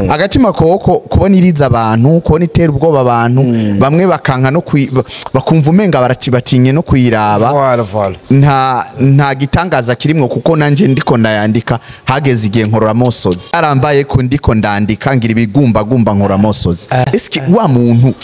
Agatima koko kubona iriza abantu, kubona itera ubwoba abantu, bamwe bakanka no bakumva umenga baratibatinye no kuyiraba. Voilà, voilà. Nta gitangaza kirimwo kuko nanje ndiko ndayandika hageze igihe nkorora mosozi. Arambaye ko ndiko ndandika ngira ibigumba gumba nkorora mosozi. Eski wa muntu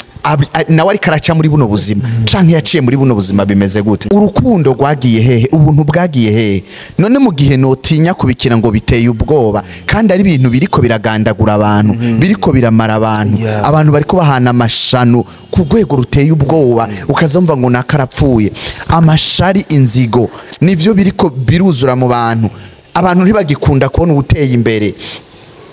nawe ariko araca muri buno buzima canke yaciye muri buno buzima bimeze gute? Urukundo rwagiye hehe? Ubuntu bwagiye hehe? None mu gihe notinya kubikira ngo biteye ubwoba kandi ari ibintu biriko biragandagura abantu, biriko biramara abantu, abantu bariko bahana amashano ku rwego ruteye ubwoba, ukazumva ngo nakarapfuye. Amashari, inzigo nivyo biriko biruzura mu bantu. Abantu ntibagikunda kubona ubuteye imbere.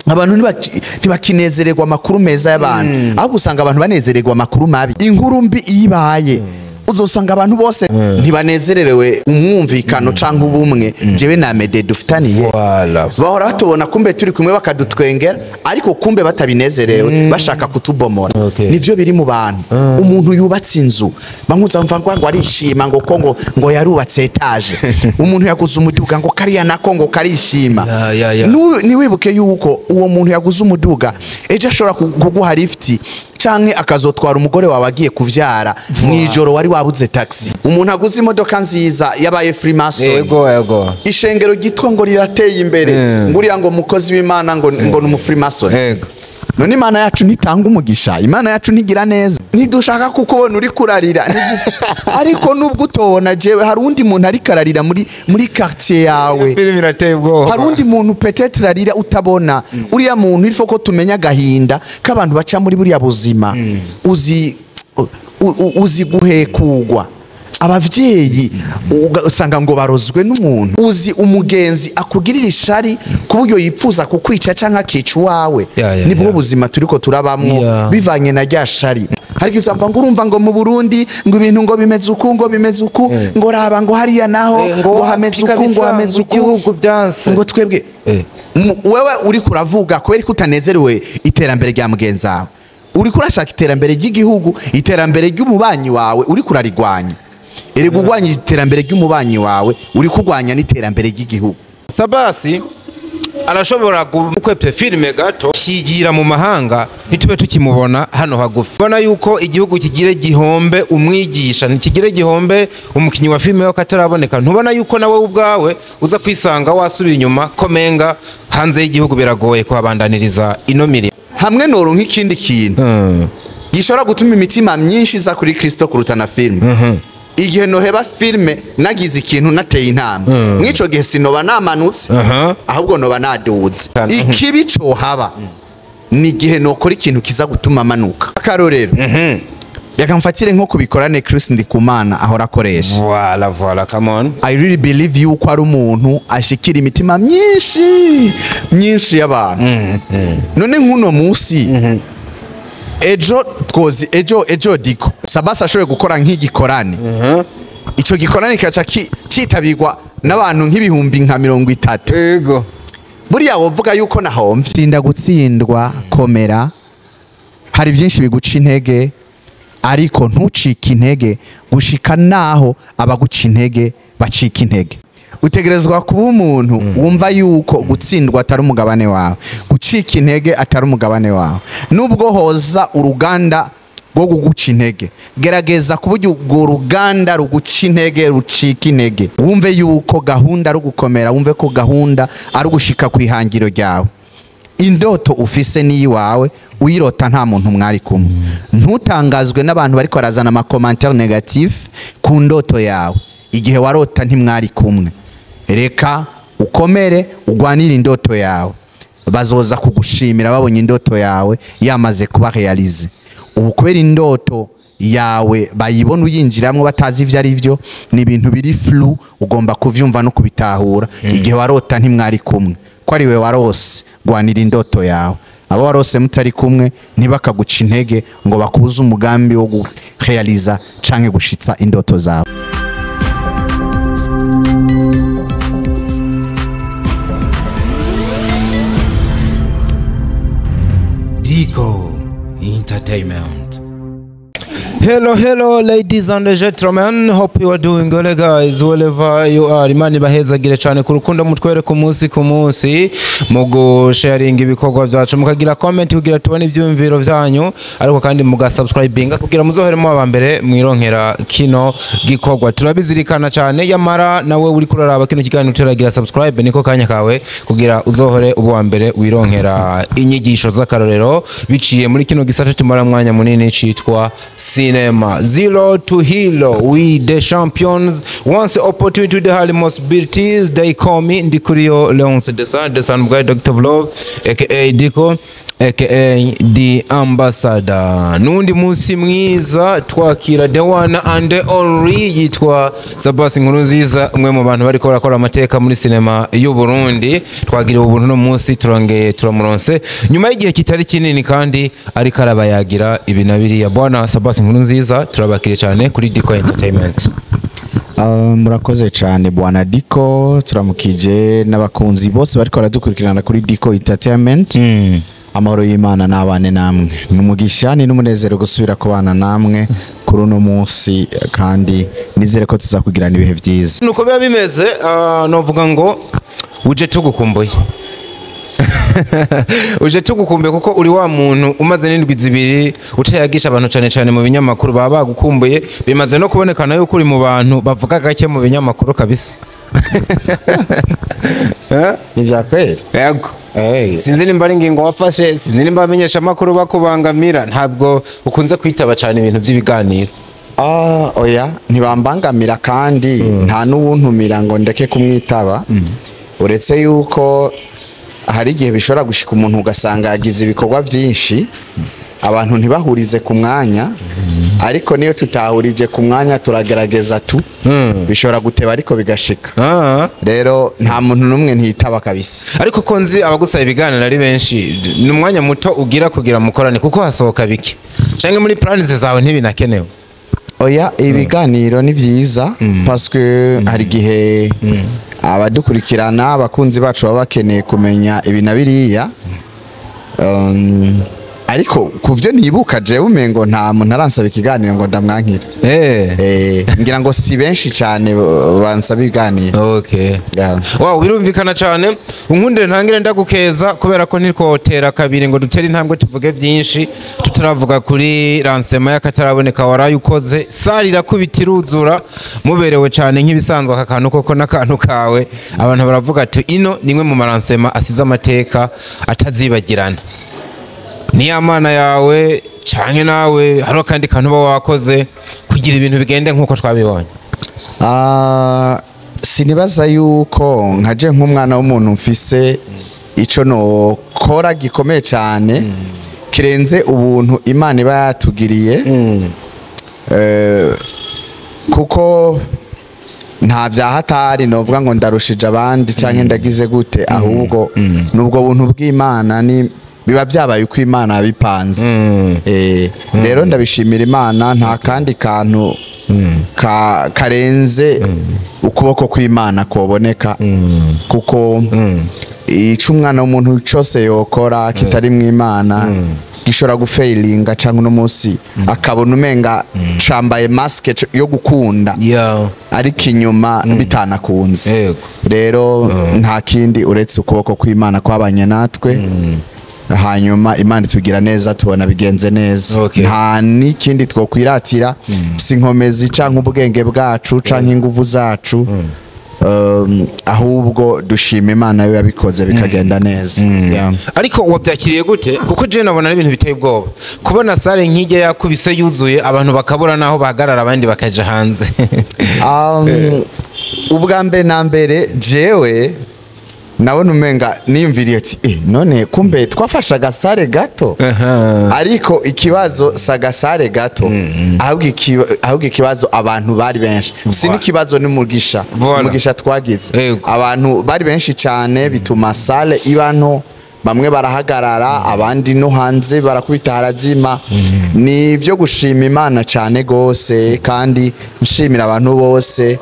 Abantu ntibakinezererwa amakuru meza y'abantu, ahubwo usanga abantu banezererwa amakuru mabi. Inkuru mbi ibaye uzosanga abantu bose ntibanezererewe umwumvikano canke ubumwe jewe na Mede dufitaniye. Bahora batubona kumbe turi kumwe bakadutwengera, ariko kumbe batabinezerewe bashaka kutubomora. Nivyo biri mu bantu. Umuntu yubatse inzu bankuza mva ngo arishima ngo ko ngo yarubatse etage. Umuntu yaguze umuduga ngo kariya nako ngo karishima. Niwibuke yuko uwo muntu yaguze umuduga ejo ashobora kuguha lift canke akazotwara umugore wawe agiye kuvyara mwijoro wari wabuze taxi. Umuntu aguze imodoka nziza yabaye Freemason. Yego yego. Ishengero gitwa ngo rirateye imbere, nguriya ngo mukozi w'Imana ngo ngo Freemason. Yego. None Imana yacu ntitanga umugisha, Imana yacu ntigira neza. Ntidushaka kukubona uri kurarira. Ariko nubwo utobona jewe hari undi muntu ari kararira muri quartier yawe. Filime irateye ubwoba. Hari undi muntu peut-être arira utabona. Uriya muntu il faut ko tumenya gahinda k'abantu baca muri buriya buzima. Uzi guhekugwa. Abavyeyi usanga ngo barozwe n'umuntu. Uzi umugenzi akugirira ishari kuburyo yipfuza kukwica canke akica uwawe. Nibwo buzima turiko turabamwo bivanye na rya shari. Hariko uzamva ngo urumva ngo mu Burundi ngo ibintu ngo bimeze uku ngo bimeze uku, ngo raba ngo hariya naho ngo hameze uku ngo hameze uku, igihugu byanse ngo twebwe. Wewe uri kuravuga kubera ko utanezerewe iterambere rya mugenzi wawe, uri kurashaka iterambere ry'igihugu, iterambere ry'umubanyi wawe uri kurarigwanya. Erega ugwanya iterambere ry'umubanyi wawe uri kugwanya n'iterambere ry'igihugu. Sabasi arashobora gukwepe filime gato shigira mu mahanga ntitube tukimubona hano hagufi. Bona yuko igihugu kigire gihombe umwigisha, ntikigire gihombe umukinyi wa filime yo kataraboneka. Ntubona yuko nawe ubwawe uza kwisanga wasubiye inyuma komenga hanze y'igihugu biragoye kuhabandaniriza ino mirimo. Hamwe noronka ikindi kintu gishobora gutuma imitima myinshi iza kuri Kristo kuruta na filime. Igihe noheba filme nagize ikintu nateye intambwe, mwico gihe sinoba namanutse ahubwo noba naduze. Ikibi co haba ni gihe nokora ikintu kiza gutuma manuka. Akarorero reka mfatire nko kubikorane Chris Ndikumana ahora akoresha. Voilà, voilà, come on. I really believe yuko ari umuntu ashikira imitima myinshi myinshi y'abantu. None nkuno munsi ejo twozi ejo diko Sabasi ashoboye gukora nk'igikorane. Ico gikorane kaca kitabirwa n'abantu nk'ibihumbi nka 30. Yego. Buriya wovuga yuko nahomvye. Tsinda gutsindwa, komera. Hari byinshi biguca intege ariko ntucike intege gushika naho abaguca intege bacika intege. Utegerezwa kuba umuntu wumva yuko gutsindwa atari umugabane wawe, gucika intege atari umugabane wawe. Nubwo hoza uruganda rwo kuguca intege, gerageza kuburyo urwo ruganda ruguca intege rucika intege. Wumve yuko gahunda ari ugukomera, wumve ko gahunda ari ugushika ku ihangiro ryawe. Indoto ufise ni iwawe, uyirota nta muntu mwari kumwe. Ntutangazwe n'abantu bariko barazana ama commentaire négatif ku ndoto yawe. Igihe warota ntimwari kumwe. Reka ukomere ugwanire indoto yawe. Bazoza kugushimira babonye indoto yawe yamaze kuba realize. Ubu kubera indoto yawe bayibona uyinjiramwo batazi ivyo ari byo, ni ibintu biri flou, ugomba kuvyumva no kubitahura. Igihe warota ntimwari kumwe, ko ari we warose, gwanira indoto yawe. Abo warose mutari kumwe ntibakaguca intege ngo bakubuze umugambi wo gurealiza canke gushitsa indoto zawe. Dico Entertainment. Hello, hello, ladies and gentlemen. Hope you are doing well, guys, wherever you are. Imana ibahezagire cyane ku rukundo mutwereka umunsi ku munsi mu gusharinga ibikorwa byacu, mukagira comment kugira tubone ibyumviro byanyu, ariko kandi mugasubscribinga kugira muzoheremo aba mbere mwironkera kino gikorwa. Turabizirikana cyane, yamara nawe uri kuraraba kino kiganiro utaragira subscribe, niko kanya kawe kugira uzohore uba wa mbere wironkera inyigisho z'akarorero biciye muri kino gisata tumara mwanya munini citwa cinema. Zero to hero, we the champions, once opportunity to the high possibilities, they call me Ndikuriyo Leonce Desan Desan Bwa Dr. Love, aka Diko, aka the ambassador. Nundi munsi mwiza twakira the one and the only yitwa Sabasi Nkurunziza, umwe mu bantu bariko barakora amateka muri sinema y'u Burundi. Twagiriwe ubuntu no munsi turongeye turamuronse nyuma y'igihe kitari kinini, kandi ariko arabayagira ibi na biriya. Bwana Sabasi Nkurunziza, turabakiriye cyane kuri Diko Entertainment. Murakoze cyane bwana Diko, turamukije n'abakunzi bose bariko baradukurikirana kuri Diko Entertainment. Amahoro y'Imana n'abane namwe. Ni umugisha ni n'umunezero gusubira kubana namwe kuri uno munsi, kandi nizere ko tuzakugirana ibihe byiza. Nuko biba bimeze, novuga ngo uje tugukumbuye, uje tugukumbuye kuko uri wa muntu umaze n'indwi 2 utayagisha abantu, cyane cyane mu binyamakuru baba bagukumbuye. Bimaze no kubonekana yuko uri mu bantu bavuga gake mu binyamakuru kabisa. Ni bya kweli? Yego. Hey. Sinzi nimba ari ingingo wafashe, sinzi nimba amenyesha amakuru bakubangamira, ntabwo ukunze kwitaba cyane ibintu by'ibiganiro. Oya, ntibambangamira kandi nta n'uwuntumira ngo ndeke kumwitaba. Uretse yuko hari igihe bishobora gushika umuntu ugasanga yagize ibikorwa byinshi, abantu ntibahurize ku mwanya, ariko niyo tutahurije ku mwanya turagerageza tu. Bishobora guteba ariko bigashika. Rero nta muntu n'umwe ntitaba kabisa. Ariko ko nzi abagusaba ibiganiro ari benshi, ni umwanya muto ugira kugira mukorane kuko hasohoka bike, canke muri plans zawe ntibinakenewe? Oya, ibiganiro ni vyiza parce que hari igihe abadukurikirana, abakunzi bacu baba bakeneye kumenya ibi na biriya. Ariko kuvyo nibuka jewe umengo nta muntu aransaba ikiganiro ngo ndamwankira. Ngira ngo si benshi cyane bansaba ibiganiro. Okay. Yeah. Wow, birumvikana cyane. Unkundire ntangire ndagukeza kubera ko ntirwotera kabiri ngo dutere intambwe tuvuge byinshi tutaravuga kuri lancement y'akataraboneka waraye ukoze. Salle irakubita iruzura, muberewe cyane nk'ibisanzwe. Aka kantu koko n'akantu kawe, abantu baravuga ati ino nimwe mu malancement asize amateka atazibagirana. Ni amana yawe canke nawe hariho akandi kantu uba wakoze kugira ibintu bigende nk'uko twabibonye? Sinibaza yuko nkaje nk'umwana w'umuntu mfise ico nokora gikomeye cyane kirenze ubuntu Imana iba yatugiriye. Kuko nta vyahatari novuga ngo ndarushije abandi canke ndagize gute, ahubwo nubwo buntu bw'Imana ni biba byabaye uko Imana yabipanze. Rero ndabishimira Imana, nta kandi kantu karenze ukuboko kw'Imana koboneka, kuko ico umwana w'umuntu cose yokora kitari mu Imana gishobora gufailinga, canke uno munsi akabona umenga cambaye maske yo gukunda, ariko inyuma bitanakunze. Rero nta kindi uretse ukuboko kw'Imana kwabanye natwe, hanyuma Imana itugira neza tubona bigenze neza. Nta n'ikindi twokwiratira, si inkomezi canke ubwenge bwacu canke inguvu zacu, ahubwo dushima Imana yo yabikoze bikagenda neza. Yeah. Ariko wabyakiriye gute? Kuko je nabona ari ibintu biteye ubwoba kubona salle nk'ijya yakubise yuzuye, abantu bakabura naho bahagarara, abandi bakaja hanze. Ubwa mbere na mbere jewe nabona umenga niyumviriye ati none kumbe twafashe agasare gato. Ariko ikibazo si agasare gato, ahubwo ikibazo abantu bari benshi. Si n'ikibazo, n'umugisha. Voilà. Umugisha twagize, abantu bari benshi cyane bituma salle iba nto, bamwe barahagarara, abandi no hanze barakubita harazima. Ni ibyo gushima Imana cyane gose, kandi nshimira abantu bose.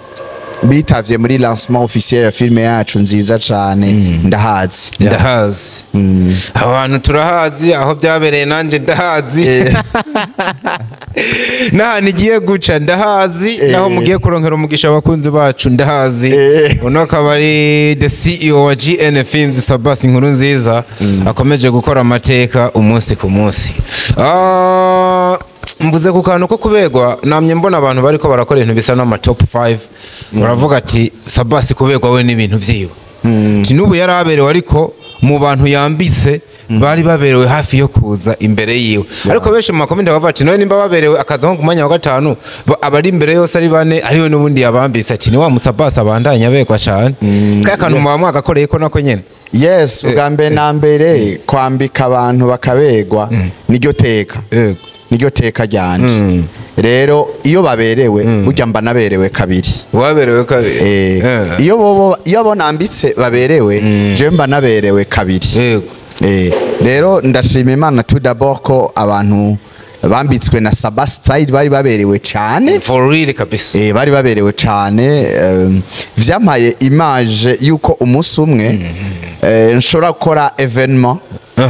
Bitavye muri lancement officiel ya filme yacu nziza cane, ndahazi. Ndahazi, aho hantu turahazi, aho byabereye nanjye ndahazi, n'ahantu igiye guca ndahazi, naho mugiye kuronkera umugisha abakunzi bacu ndahazi. Uno akaba ari the CEO wa GN Films, Sabas Inkuru Nziza, akomeje gukora amateka umunsi ku munsi. Mvuze ku kantu ko kubegwa, namye mbona abantu bariko barakora ibintu bisa n'ama top 5, baravuga ati Sabas kubegwa we n'ibintu vyiwe, ati n'ubu yari aberewe, ariko mu bantu yambitse bari baberewe hafi yo kuza imbere yiwe. Ariko benshi mu ma comments bavuga ati none nimba baberewe akaza nko ku mwanya wa gatanu, abari imbere yose ari bane, ariwe n'ubundi yabambitse, ati ni wa Musabasi abandanya abegwa cane. Kaya kantu muba mwagakoreye ko nako nyene? Yes, bwa mbere na mbere kwambika abantu bakabegwa niryo teka, niryo teka ryanje. Rero iyo baberewe, burya mba naberewe kabiri. Waberewe kabiri. Iyo bobo, iyo bo nambitse baberewe, jewe mba naberewe kabiri. Rero ndashima Imana tout d'abord ko abantu bambitswe na Saba Style bari baberewe cyane. For real kabisa. Bari baberewe cyane. Vyampaye image yuko umunsi umwe nshobora gukora événement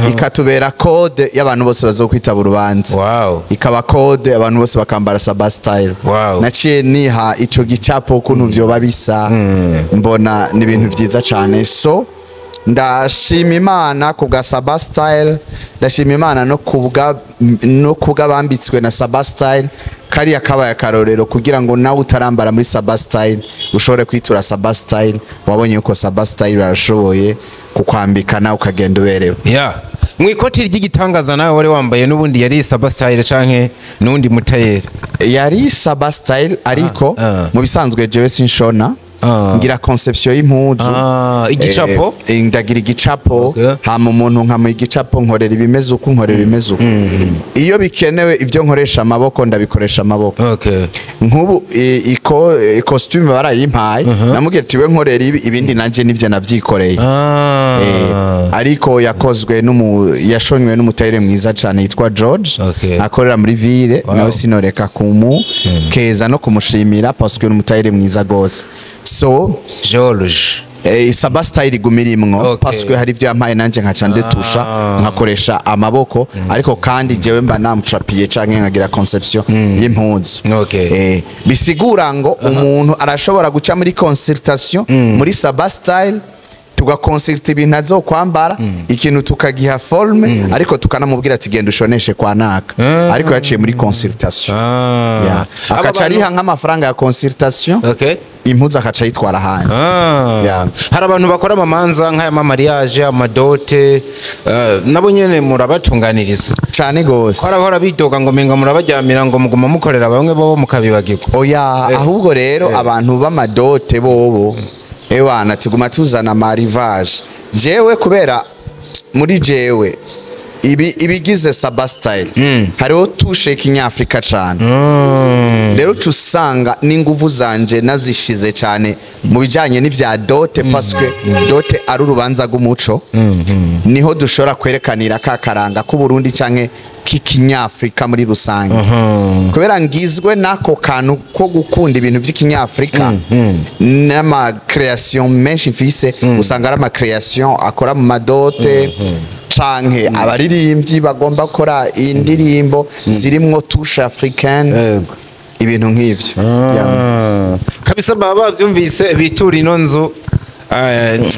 ikatubera code y'abantu bose bazokwitaba urubanza, ikaba code, abantu bose bakambara Saba Style. Naciye niha ico gicapo ukuntu vyoba bisa, mbona ni ibintu vyiza cyane. So ndashima Imana ku bwa Saba Style, ndashima Imana no kubwa bambitswe na Saba Style. Kariya kabaye akarorero kugira ngo nawe utarambara muri Saba Style ushobore kwitura Saba Style. Wabonye yuko Saba Style barashoboye kukwambika nawe ukagenda uberewe. Yeah. Mu ikoti ry'igitangaza nawe wari wambaye, n'ubundi yari Saba Style canke n'undi mutayeri? Yari Saba Style, ariko mu bisanzwe jewe sinshona, ngira conception y'impuzu. Ah, igicapo? Ndagira igicapo. Hama umuntu nkamuha igicapo, nkorera ibimeze uku, nkorera ibimeze uku. Iyo bikenewe ibyo nkoresha amaboko, ndabikoresha amaboko. Nk'ubu costume barayimpaye, namubwiye ati we nkorera ibi, ibindi nanje nivyo navyikoreye. Ariko yakozwe n'umu yashonywe n'umutayire mwiza cyane yitwa George, akorera muri ville. Nawe sinoreka kumu keza no kumushimira parce que ni umutayire mwiza gose. So George. Saba Style iguma irimwo, parce que hari ibyo yampaye nanje nkaca ndetusha, nkakoresha amaboko, ariko kandi jewe mba namucapiye canke nkagira conception y'impuzu. Bisigura ngo umuntu arashobora guca muri consultation muri Saba Style, tugakonsulta ibintu azokwambara, ikintu tukagiha forme, ariko tukanamubwira ati genda ushoneshe kwa naka, ariko yaciye muri consultation. Yeah. Aba Akaca ariha nk'amafaranga ya consultation, impuzu akaca ayitwara ahandi. Yeah. Hari abantu bakora amamanza nk'aya ma mariage, ama dot, nabo nyene murabatunganiriza? Cane gose. Harahora bidoga ngo menga murabaryamira, ngo muguma mukorera bamwe, bobo mukabibagirwa. Oya, ahubwo rero abantu b'ama dot bobo, ewana, tuguma tuzana ama arrivage. Jewe kubera muri jewe ibi ibigize Saba Style hariho touche kinyafrika cane. Rero uca usanga n'inguvu zanje nazishize cane mu bijanye n'ivya dot, parce que dot ari urubanza rw'umuco, niho dushobora kwerekanira ka karanga k'Uburundi canke k'ikinyafrika muri rusange. Kubera ngizwe n'ako kantu ko gukunda ibintu vy'ikinyafrika, n'ama création menshi mfise usanga ari ama création akora mu ma dot, canke abaririmbyi bagomba gukora indirimbo zirimwo touche africaine, ibintu nk'ivyo. Yeah. Kabisa baba bavyumvise, bitura ino nzu.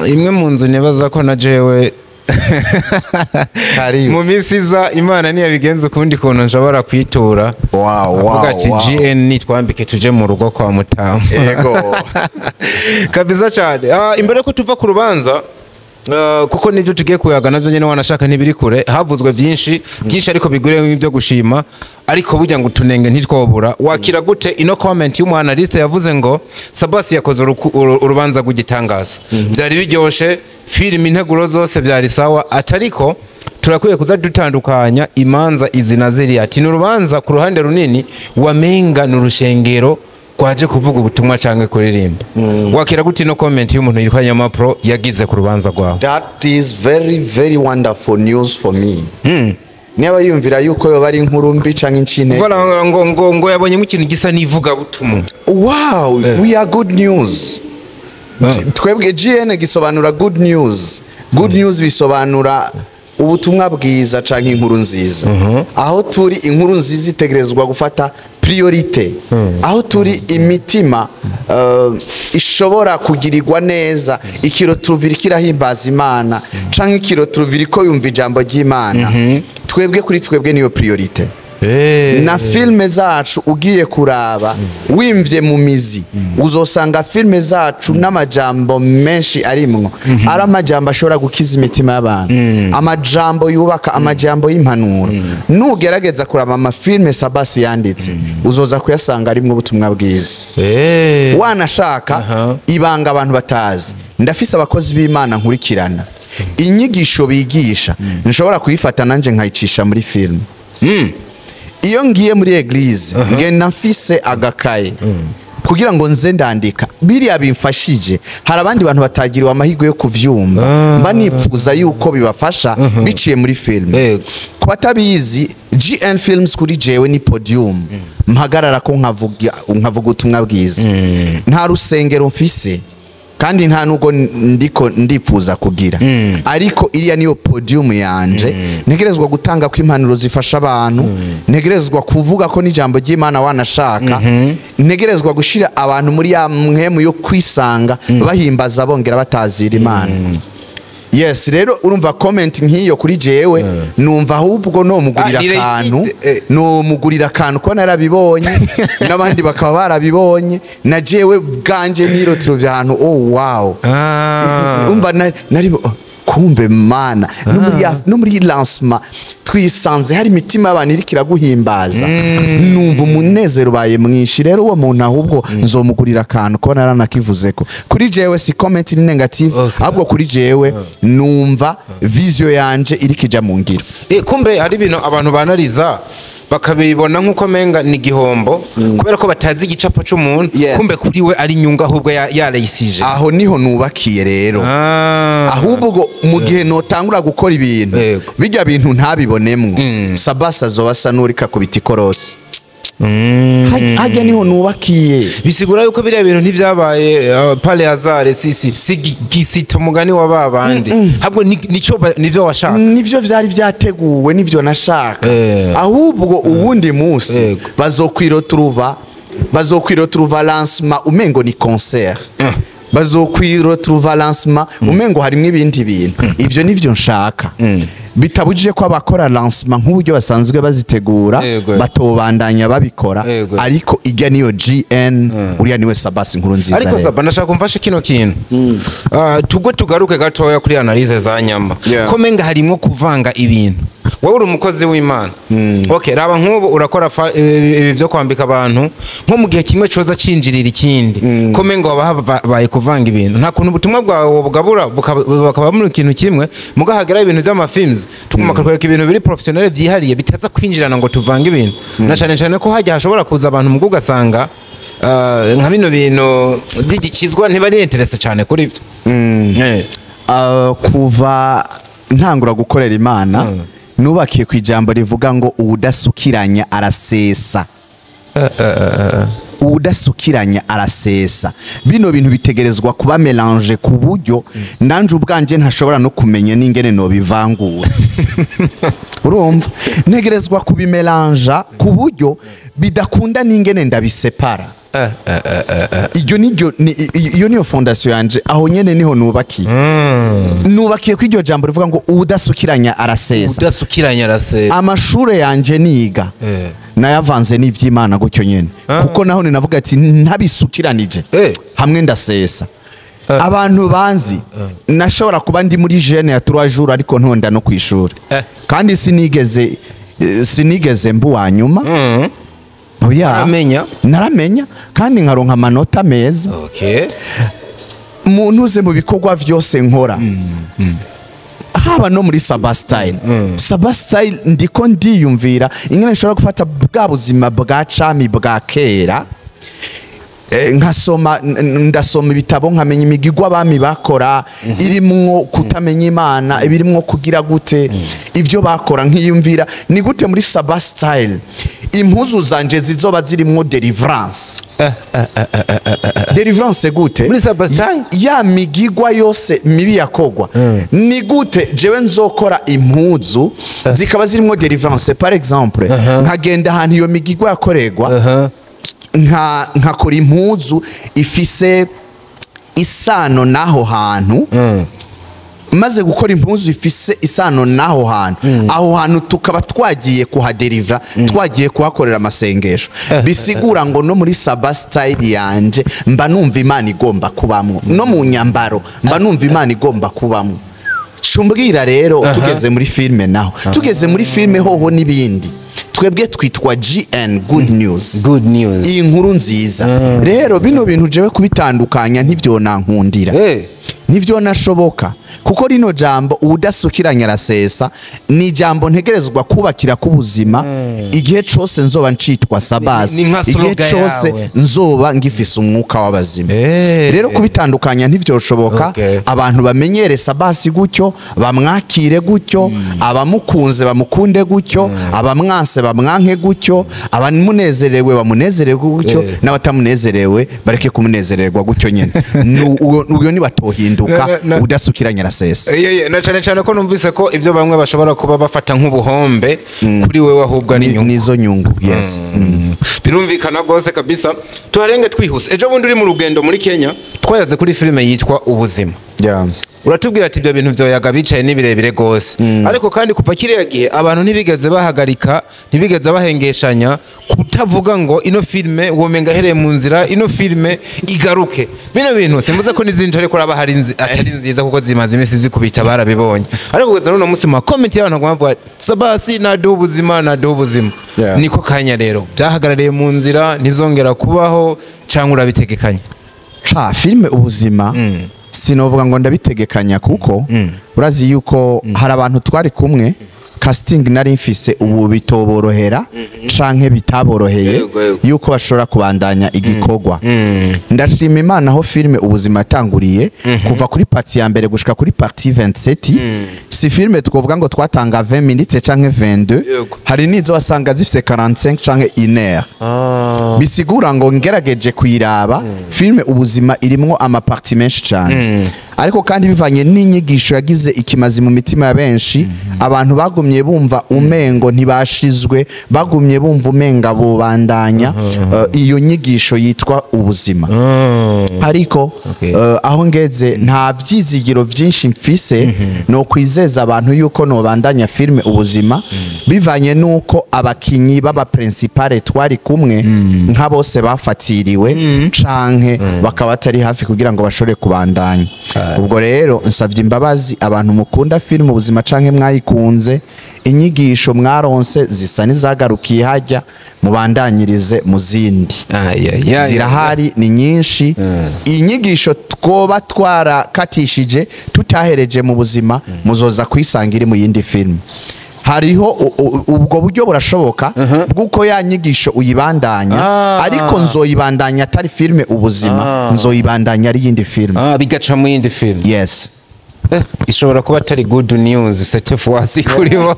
Imwe mu nzu nibaza ko na jewe Karibu. mu minsi iza, Imana niyabigenza ukundi kuntu, nshobora kwitura avuga ati GN nitwambike tuje mu rugo kwa Mutamu. Kabisa cyane. Imbere ko tuva ku rubanza, kuko nivyo tugiye kuyaga navyo nyene wanashaka ntibiri kure, havuzwe byinshi byinshi, ariko bigure ibyo gushima, ariko burya ngo utunenge ntitwobura. Wakira gute ino comment y'umu analyste yavuze ngo Sabasi yakoze urubanza rw'igitangaza, byari biryoshe, filime, integuro zose byari sawa, atariko turakwiye kuza dutandukanya imanza izi na ziriya, ati ni urubanza ku ruhande runini wamenga ni urushengero rwaje kuvuga ubutumwa canke kuririmba? Wakira gute ino comment y'umuntu yitwa Nyamapro yagize ku rubanza rwawe? That is very very wonderful news for me. Niba yiyumvira yuko yoba ari inkuru mbi canke incine. Voilà, ngo yabonyemo ikintu gisa n'ivugabutumwa. Wow, we are good news. Twebwe GN gisobanura good news. Good news bisobanura ubutumwa bwiza canke inkuru nziza. Aho turi, inkuru nziza itegerezwa gufata priorité. Aho turi, imitima ishobora kugirirwa neza, ikirotruvira kirahimbaza Imana canke ikirotruvira ko yumva ijambo ry'Imana, twebwe kuri twebwe niyo priorité. Na filme zacu ugiye kuraba wimvye mu mizi, uzosanga filme zacu n'amajambo menshi arimwo ari amajambo ashobora gukiza imitima y'abantu, amajambo yubaka, amajambo y'impanuro. Nugerageza kuraba amafilme Sabasi yanditse, uzoza kuyasanga arimwo ubutumwa bwiza. Wanashaka, ibanga abantu batazi, ndafise abakozi b'Imana nkurikirana, inyigisho bigisha nshobora kuyifata nanje nkayicisha muri filme. Iyo ngiye muri église, ngenda mfise agakaye kugira ngo nze ndandika biriya bimfashije. Hari abandi bantu batagiriwe amahirwe yo kuvyumva, mba nipfuza yuko bibafasha biciye muri filme. Ku batabizi, GN Films kuri jewe ni podium mpagarara ko nkavuga ubutumwa bwiza. Nta rusengero mfise kandi nta nubwo ndiko ndipfuza kugira, ariko iriya niyo podium yanje. Ntegerezwa gutanga ko impanuro zifasha abantu, ntegerezwa kuvuga ko n'ijambo ry'Imana, wanashaka ntegerezwa gushira abantu muri ya mpwemu yo kwisanga bahimbaza bongera batazira Imana. Yes, rero urumva, comment nk'iyo kuri jewe numva ahubwo nomugurira Ah, ni akantu. réussite. Nomugurira akantu ko narabibonye n'abandi bakaba barabibonye, na jewe bwanje nirotiro ahantu, oh wow. Umva, nari oh, kumbe Mana, no muri lancement twisanze hari imitima y'abantu iriko iraguhimbaza, numva umunezero ubaye mwinshi. Rero uwo muntu ahubwo nzomugurira akantu ko naranakivuze ko kuri jewe si comment ni negative, ahubwo kuri jewe numva vision yanje iriko ija mu ngiro. Kumbe hari ibintu abantu banariza bakabibona nk'uko menga ni igihombo kubera ko batazi igicapo c'umuntu. Kumbe kuri we ari inyungu, ahubwo yarayisije. Aho niho nubakiye rero. Ahubwo mu gihe notangura gukora ibintu, bijya bintu ntabibonemwo, Sabasi azoba asa n'urika kubita ikorosi. Hajya niho nubakiye. Bisigura yuko biriya bintu ntivyabaye par hasard, si gisita umugani wa babandi, ahubwo nico nivyo washaka. Nivyo vyari vyateguwe, nivyo nashaka. Ahubwo uwundi munsi bazokwiroturuva lancement umengo ni concert, bazokwiroturuva lancement umengo harimwo ibindi bintu. Ivyo nivyo nshaka. Bitabujije ko abakora lancement nk'uburyo basanzwe bazitegura batobandanya babikora, ariko ijya niyo GN, uriya niwe Sabasi Nkuru Nziza. Ariko Rero Saba, ndashaka kumfasha kino kintu. Tugwe tugaruke gatoya kuri analyse za nyama. Ko menga harimwo kuvanga ibintu, wowe uri umukozi w'Imana, okay, raba nk'ubu urakora ibi byo kwambika abantu, nko mu gihe kimwe coza cinjirira ikindi, ko menga waba habaye kuvanga ibintu. Nta kuntu ubutumwa bwawe bugabura bakaba muri ikintu kimwe, mugahagera ibintu by'amafilms tuguma kakwereka ibintu biri professionnel byihariye bitaza kwinjirana ngo tuvange ibintu, na cyane cyane ko hajya hashobora kuza abantu mu ugasanga nka bino bintu by'igikizwa ntibari intéressé cyane kuri byo. Kuva ntangura gukorera Imana, nubakiye ku ijambo rivuga ngo uwudasukiranya arasesa, uwudasukiranya arasesa. Bino bintu bitegerezwa kuba mélangé ku buryo nanje ubwanje ntashobora no kumenya n'ingene nobivangura. Urumva, ntegerezwa kubimelanja ku buryo bidakunda n'ingene ndabisepara. Iryo niryo iyo niyo fondation yanje, aho nyene niho nubakiye. Nubakiye ko iryo jambo rivuga ngo uwudasukiranya arasesa. Udasukiranya arasesa. Amashure yanje niga nayavanze n'ivy'Imana gutyo nyene, kuko naho ninavuga ati ntabisukiranije hamwe ndasesa. Abantu banzi, nashobora kuba ndi muri jeûne ya 3 jours ariko ntonda no kwishuri. Kandi sinigeze mbu wa nyuma. Oya. Naramenya. Naramenya kandi nkaronka amanota meza. Muntuze mu bikorwa vyose nkora, haba no muri Sabastyle. Sabastyle ndiko ndiyumvira ingene nshobora gufata bwa buzima bwa cami bwa kera. Nkasoma, ndasoma ibitabo, nkamenya imigigwa abami bakora irimwo kutamenya Imana, ibirimwo kugira gute, ivyo bakora. Nkiyumvira ni gute muri Saba Style impuzu zanje zizoba zirimwo deliverance. Deliverance gute? Muri Saba Style? Ya migigwa yose mibi yakogwa, ni gute jewe nzokora impuzu zikaba zirimwo deliverance? Par exemple, nkagenda ahantu iyo migigwa yakoregwa, nkakora impuzu ifise isano n'aho hantu. Maze gukora impuzu ifise isano n'aho hantu, aho hantu tukaba twagiye kuhaderivra, twagiye kuhakorera amasengesho. Bisigura ngo no muri Saba Style yanje mba numva Imana igomba kubamwo, no mu nyambaro mba numva Imana igomba kubamwo. Cumbwira rero tugeze muri filme naho, tugeze muri filme hoho n'ibindi, twebwe twitwa GN, Good News. Good News. Iyi nkuru nziza rero, bino bintu jewe kubitandukanya ntivyo nankundira, nivyo nashoboka, kuko rino jambo "uwudasukiranya arasesa" ni jambo ntegerezwa kubakira k'ubuzima igihe cose nzoba ncitwa Sabasi, Ni nka igihe slogan cose yawe. nzoba ngifise umwuka w'abazima. Rero kubitandukanya ntivyoshoboka. Abantu bamenyere Sabasi gutyo, bamwakire gutyo, abamukunze bamukunde gutyo, abamwanse bamwanke gutyo, abamunezerewe bamunezerewe gutyo, n'abatamunezerewe bareke kumunezererwa gutyo nyene. Uyo nibatohinduka, udasukiranya arasesa. Na cane cane ko numvise ko ibyo bamwe bashobora kuba bafata nk'ubuhombe, kuri wewe ahubwo ari inyungu. Nizo nyungu, yes. Birumvikana rwose kabisa. Tuharenge twihuse. Ejo bundi uri mu rugendo muri Kenya, twayaze kuri filime yitwa Ubuzima. Uratubwira ati ibyo bintu vyoyaga bicaye ni birebire gose, ariko kandi kuva kiriya gihe abantu ntibigeze bahagarika, ntibigeze bahengeshanya kutavuga ngo ino filime womenga ahereye mu nzira, ino filime igaruke. Bino bintu simvuze ko n'izindi ariko uraba hari atari nziza, kuko zimaze iminsi zikubita, barabibonye, ariko kugeza n'uno munsi mu comment y'abantu baguma bavuga "Sabasi naduha ubuzima, naduha ubuzima." Niko kanya rero byahagarariye mu nzira, ntizongera kubaho cyangwa urabitegekanya? Ca filime Ubuzima, sinovuga ngo ndabitegekanya, kuko urazi yuko hari abantu twari kumwe, casting nari mfise, ubu bitoborohera canke bitaboroheye Yego, yego. yuko bashobora kubandanya igikorwa. Ndashima Imana, aho filime Ubuzima yatanguriye, kuva kuri partie ya mbere gushika kuri partie 27, si filime twovuga ngo twatanga 20 minutes canke 22. Hari n'izo wasanga zifise 45 canke 1 heure. Bisigura ngo ngerageje kuyiraba, filime Ubuzima irimwo amaparties menshi cyane, ariko kandi bivanye n'inyigisho yagize ikimazi mu mitima ya benshi, abantu bagumye bumva umengo ntibashizwe, bagumye bumva umenga bubandanya iyo nyigisho yitwa Ubuzima. Ariko aho ngeze nta vyizigiro vyinshi mfise no kwizeza abantu yuko nobandanya filime Ubuzima, bivanye nuko abakinyi b'aba principale twari kumwe nka bose bafatiriwe canke bakaba batari hafi kugira ngo bashobore kubandanya. Ubwo rero nsavye imbabazi abantu mukunda filime Ubuzima canke mwayikunze, inyigisho mwaronse zisa n'izagarukiye hajya, mubandanyirize mu zindi. Zirahari, ni nyinshi. Inyigisho twoba twarakatishije tutahereje mu Buzima, muzoza kwisanga iri mu yindi filime. Hariho ubwo buryo burashoboka bw'uko ya nyigisho uyibandanya, ariko nzoyibandanya atari filime Ubuzima, nzoyibandanya ari yindi filime. Ah, bigaca mu yindi film. Yes. Ishobora kuba atari good news cette fois kuri bo.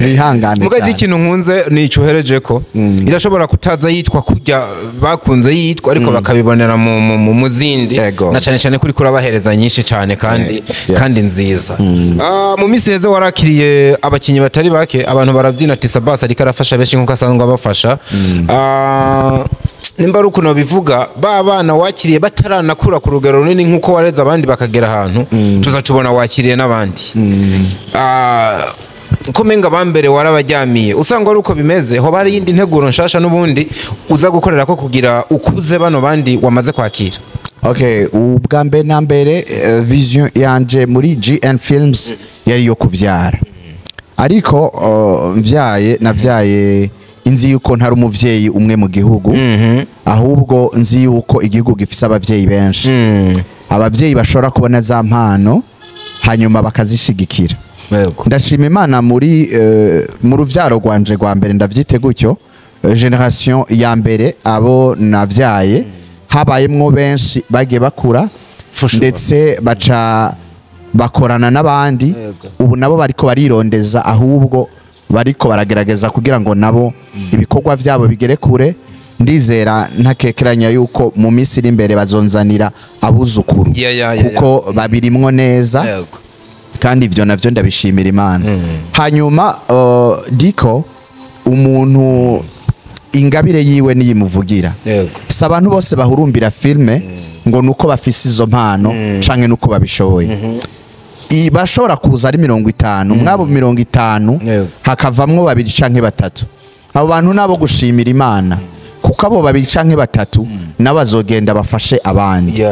Bihangane Mugaje cyane. ikintu nkunze ni icuhereje ko irashobora kutaza yitwa kurya bakunze yitwa, ariko bakabibonera mu zindi, na cyane cyane kuri kurabahereza nyinshi cyane kandi kandi nziza. Ah, mu minsi heze warakiriye abakinyi batari bake, abantu barabyina ati "Sabas ariko arafasha benshi nkuko asanzwe abafasha." Ah, nimba ari ukuntu babivuga, ba bana wakiriye bataranakura ku rugero runini nkuko wareze abandi bakagera ahantu, tuza tubona wakiriye n'abandi. Ah, ko menga bambere warabajyamiye, usanga ari uko bimeze, hoba hari iyindi nteguro nshasha n'ubundi uza gukorera ko kugira ukuze bano bandi wamaze kwakira? Okay, ubwa mbere na mbere, vision yanje muri GN Films yari yo kuvyara, ariko mvyaye navyaye inzi yuko ntari umuvyeyi umwe mu gihugu, ahubwo nzi yuko igihugu gifise abavyeyi benshi, abavyeyi bashobora kubona za mpano hanyuma bakazishigikira. Ndashima Imana, muri mu ruvyaro rwanje rwa mbere, ndavyite gutyo. génération ya mbere, abo navyaye, habayemwo benshi bagiye bakura, For sure. ndetse baca bakorana n'abandi. Ubu nabo bariko barirondeza, ahubwo bariko baragerageza kugira ngo nabo ibikorwa vyabo bigere kure. Ndizera ntakekeranya yuko mu minsi iri imbere bazonzanira abuzukuru, kuko babirimwo neza. Kandi ivyo navyo ndabishimira Imana. Hanyuma diko umuntu ingabire yiwe niyimuvugira. Si abantu bose bahurumbira filme ngo nuko bafise izo mpano canke nuko babishoboye. Bashobora kuza ari 50, mwabo 50 hakavamwo babiri canke batatu. Abo bantu nabo gushimira Imana, kuko abo babiri canke batatu nabo bazogenda bafashe abandi.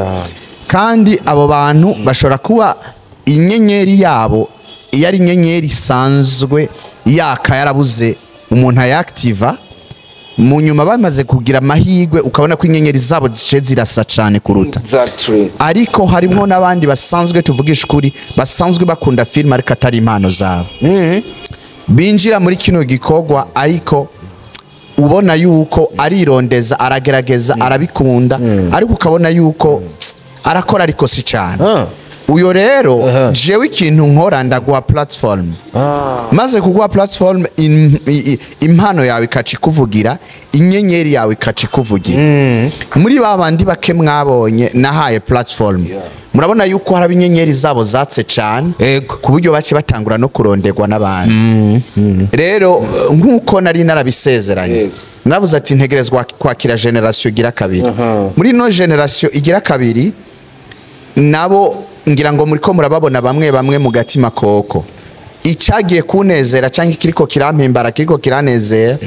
Kandi abo bantu bashobora kuba inyenyeri yabo iyo ari inyenyeri isanzwe yaka, yarabuze umuntu ayakitiva. Mu nyuma bamaze kugira amahirwe, ukabona ko inyenyeri zabo zice zirasa cyane kuruta. Ariko harimo n'abandi basanzwe, tuvugisha ukuri, basanzwe bakunda filime ariko atari impano zabo, binjira muri kino gikorwa, ariko ubona yuko arirondeza, aragerageza, arabikunda, ariko ukabona yuko arakora ariko si cyane. Uyo rero, jewe ikintu nkora, ndaguha platform. Maze kuguha platform, impano yawe ikaca ikuvugira, inyenyeri yawe ikaca ikuvugira. Muri ba bandi bake mwabonye nahaye platform, murabona yuko hari inyenyeri zabo zatse cyane, ku buryo bake batangura no kuronderwa n'abandi. Rero nk'uko nari narabisezeranye, naravuze ati ntegerezwa kwakira génération igira kabiri. Muri ino génération igira kabiri nabo ngira ngo muriko murababona bamwe bamwe mu Gatima Koko. Icyagiye kunezera cyangwa ikiriko kirampimbara, kiriko kiranezera,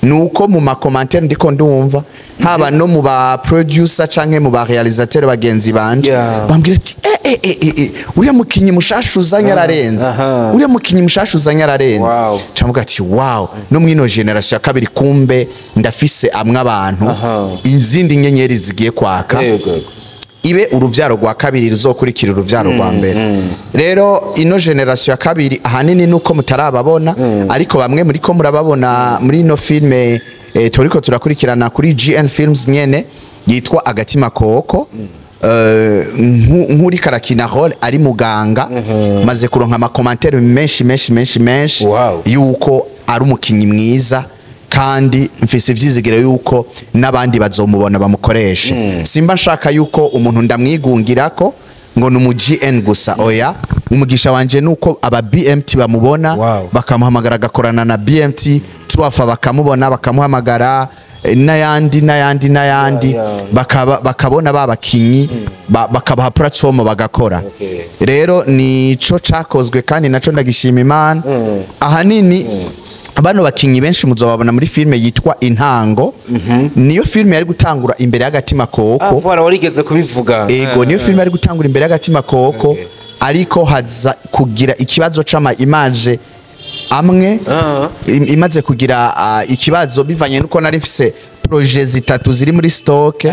ni uko mu ma commentaires ndiko ndumva, haba no mu ba producer canke mu ba réalisateur bagenzi banje, bambwira ati: "Eh eh eh eh, eh uriya mukinyi mushasha uzanye ararenze, uriya mukinyi mushasha uzanye ararenze." Camuga ati: "Wow, no mwino génération ya kabiri kumbe ndafise amwe abantu, izindi nyenyeri zigiye kwaka." Yego yego. Ibe uruvyaro rwa kabiri ruzokurikira uruvyaro rwa mbere. Rero ino génération ya kabiri ahanini nuko mutarababona, ariko bamwe muri ko murababona muri ino filme turiko turakurikirana kuri GN Films nyene, yitwa Agatima Koko. Nk'uri karakina rôle ari muganga, maze kuronka ama commentaires menshi menshi menshi menshi yuko ari umukinyi mwiza, kandi mfise ivyizigiro yuko n'abandi bazomubona bamukoreshe. Simba nshaka yuko umuntu ndamwigungirako ngo ni umu GN gusa, oya. Umugisha wanje nuko aba BMT bamubona, bakamuhamagara agakorana na BMT turafa, bakamubona bakamuhamagara, n'ayandi n'ayandi n'ayandi, bakabona ba bakinyi bakabaha platform bagakora. Rero nico cakozwe kandi naco ndagishima Imana. Ahanini bano bakinyi benshi muzobabona muri filme yitwa Intango. Niyo filme yari gutangura imbere y'Agatima Koko. Ah, voilà, warigeze kubivuga. Ego, niyo filme yari gutangura imbere y'Agatima Koko, ariko haza kugira ikibazo c'ama image amwe. Imaze kugira ikibazo bivanye nuko nari mfise projets zitatu ziri muri stock.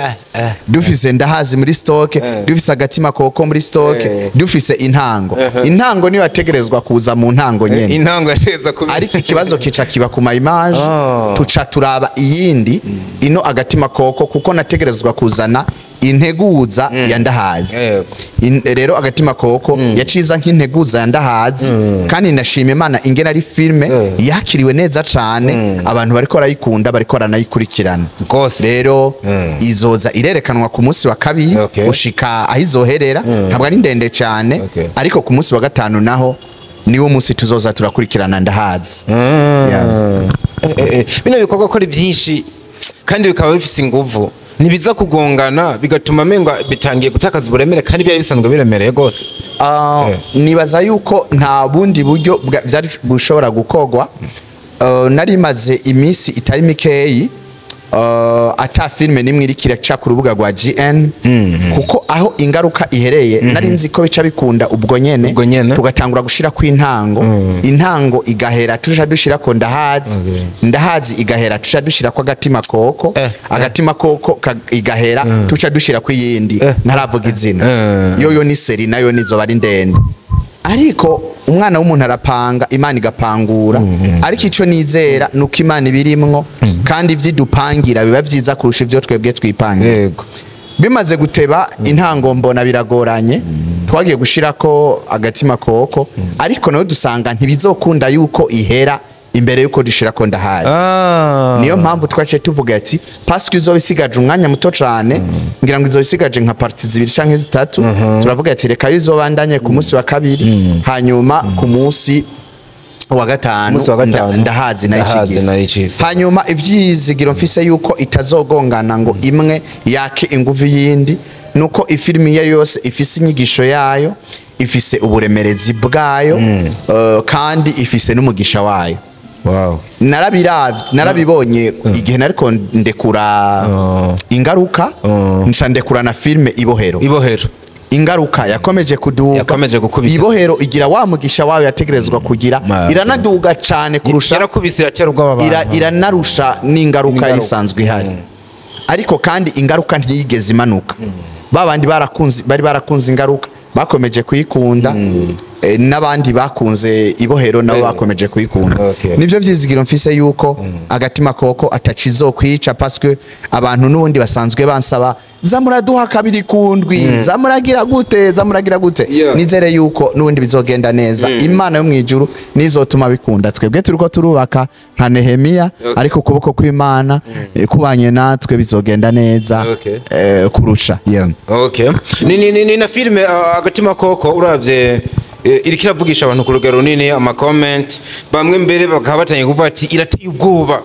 Dufise Ndahazi muri stock, dufise Agatima Koko muri stock, dufise Intango. Intango niyo yategerezwa kuza mu ntango nyene. Intango yateza kubi. Ariko ikibazo kica kiba ku ma image. Tuca turaba iyindi, ino Agatima Koko, kuko nategerezwa kuzana integuza ya Ndahazi. Rero Agatima Koko yaciza nk'integuza ya Ndahazi, kandi ndashima Imana ingene ari filme yakiriwe neza cane, abantu bariko barayikunda, bariko baranayikurikirana. Rero izoza irerekanwa ku munsi wa kabiri gushika aho izoherera. Ntabwo ari ndende cyane, ariko ku munsi wa gatanu naho niwo munsi tuzoza turakurikirana Ndahazi. Yeah. Bino bikorwa ko ari byinshi kandi bikaba bifise inguvu, ntibiza kugongana bigatuma menga bitangiye gutakaza uburemere kandi byari bisanzwe biremereye rwose? Nibaza yuko nta bundi buryo byari bushobora gukorwa. Nari maze iminsi itari mikeyi ata filme nimwe iriko iraca ku rubuga rwa GN, kuko aho ingaruka ihereye nari nzi ko bica bikunda ubwo nyene, Ubwo nyene. tugatangura gushira ku Intango, Intango igahera tuja dushira ko Ndahazi, Ndahazi igahera tuja dushira ko Agatima Koko, Agatima Koko igahera tuca dushira ku iyindi ntaravuga izina. Yoyo ni série, nayo nizoba ari ndende. Ariko umwana w'umuntu arapanga, Imana igapangura. Ariko icyo nizera ni uko Imana ibirimwo, kandi ibyo idupangira biba vyiza kurusha ibyo twebwe twipangira. Bimaze guteba intango mbona biragoranye, twagiye gushirako Agatima Koko, ariko nayo dusanga ntibizokunda yuko ihera imbere yuko dushirako Ndahazi. Niyo mpamvu twaciye tuvuga ati parce que izoba isigaje umwanya muto cane, ngira ngo izoba isigaje nka parties zibiri canke zitatu, turavuga ati reka izobandanye ku munsi wa kabiri, hanyuma ku munsi wa gatanu Munsi wa gatanu. Ndahazi nayo Ndahazi icigira. Nayo icigira. Hanyuma ivyizigiro mfise yuko itazogongana ngo imwe yake inguvu yindi, nuko ifilimi iyo ari yose ifise inyigisho yayo, ifise uburemerezi bwayo, kandi ifise n'umugisha wayo. Narabiravye, narabibonye igihe nariko ndekura Ingaruka, nca ndekura na filime Ibohero. Ibohero. Ingaruka yakomeje kuduga, Yakomeje gukubita. Ibohero igira wa mugisha wayo yategerezwa kugira, iranaduga cane kurusha. Yarakubise, iratera ubwoba abantu. Iranarusha n'Ingaruka yari Ingaruka. isanzwe ihari. Ariko kandi Ingaruka ntiyigeze imanuka. Ba bandi barakunze, bari barakunze Ingaruka bakomeje kuyikunda, n'abandi bakunze Ibohero nabo bakomeje kuyikunda. Nivyo vyizigiro mfise yuko Agatima Koko atacizokwica, parce que abantu n'ubundi basanzwe bansaba: zamuraduha kabiri kundwi, zamuragira gute, zamuragira gute. Nizere yuko n'ubundi bizogenda neza. Imana yo mwijuru nizotuma bikunda. Twebwe turiko turubaka nka Nehemiya, ariko ukuboko kw'Imana kubanye natwe bizogenda neza kurusha. Yeah. Okay. Ni na filime Agatima Koko uravye iriko iravugisha abantu ku rugero runini, ama comment bamwe mbere bakaba batangiye kuvuga ati irateye ubwoba,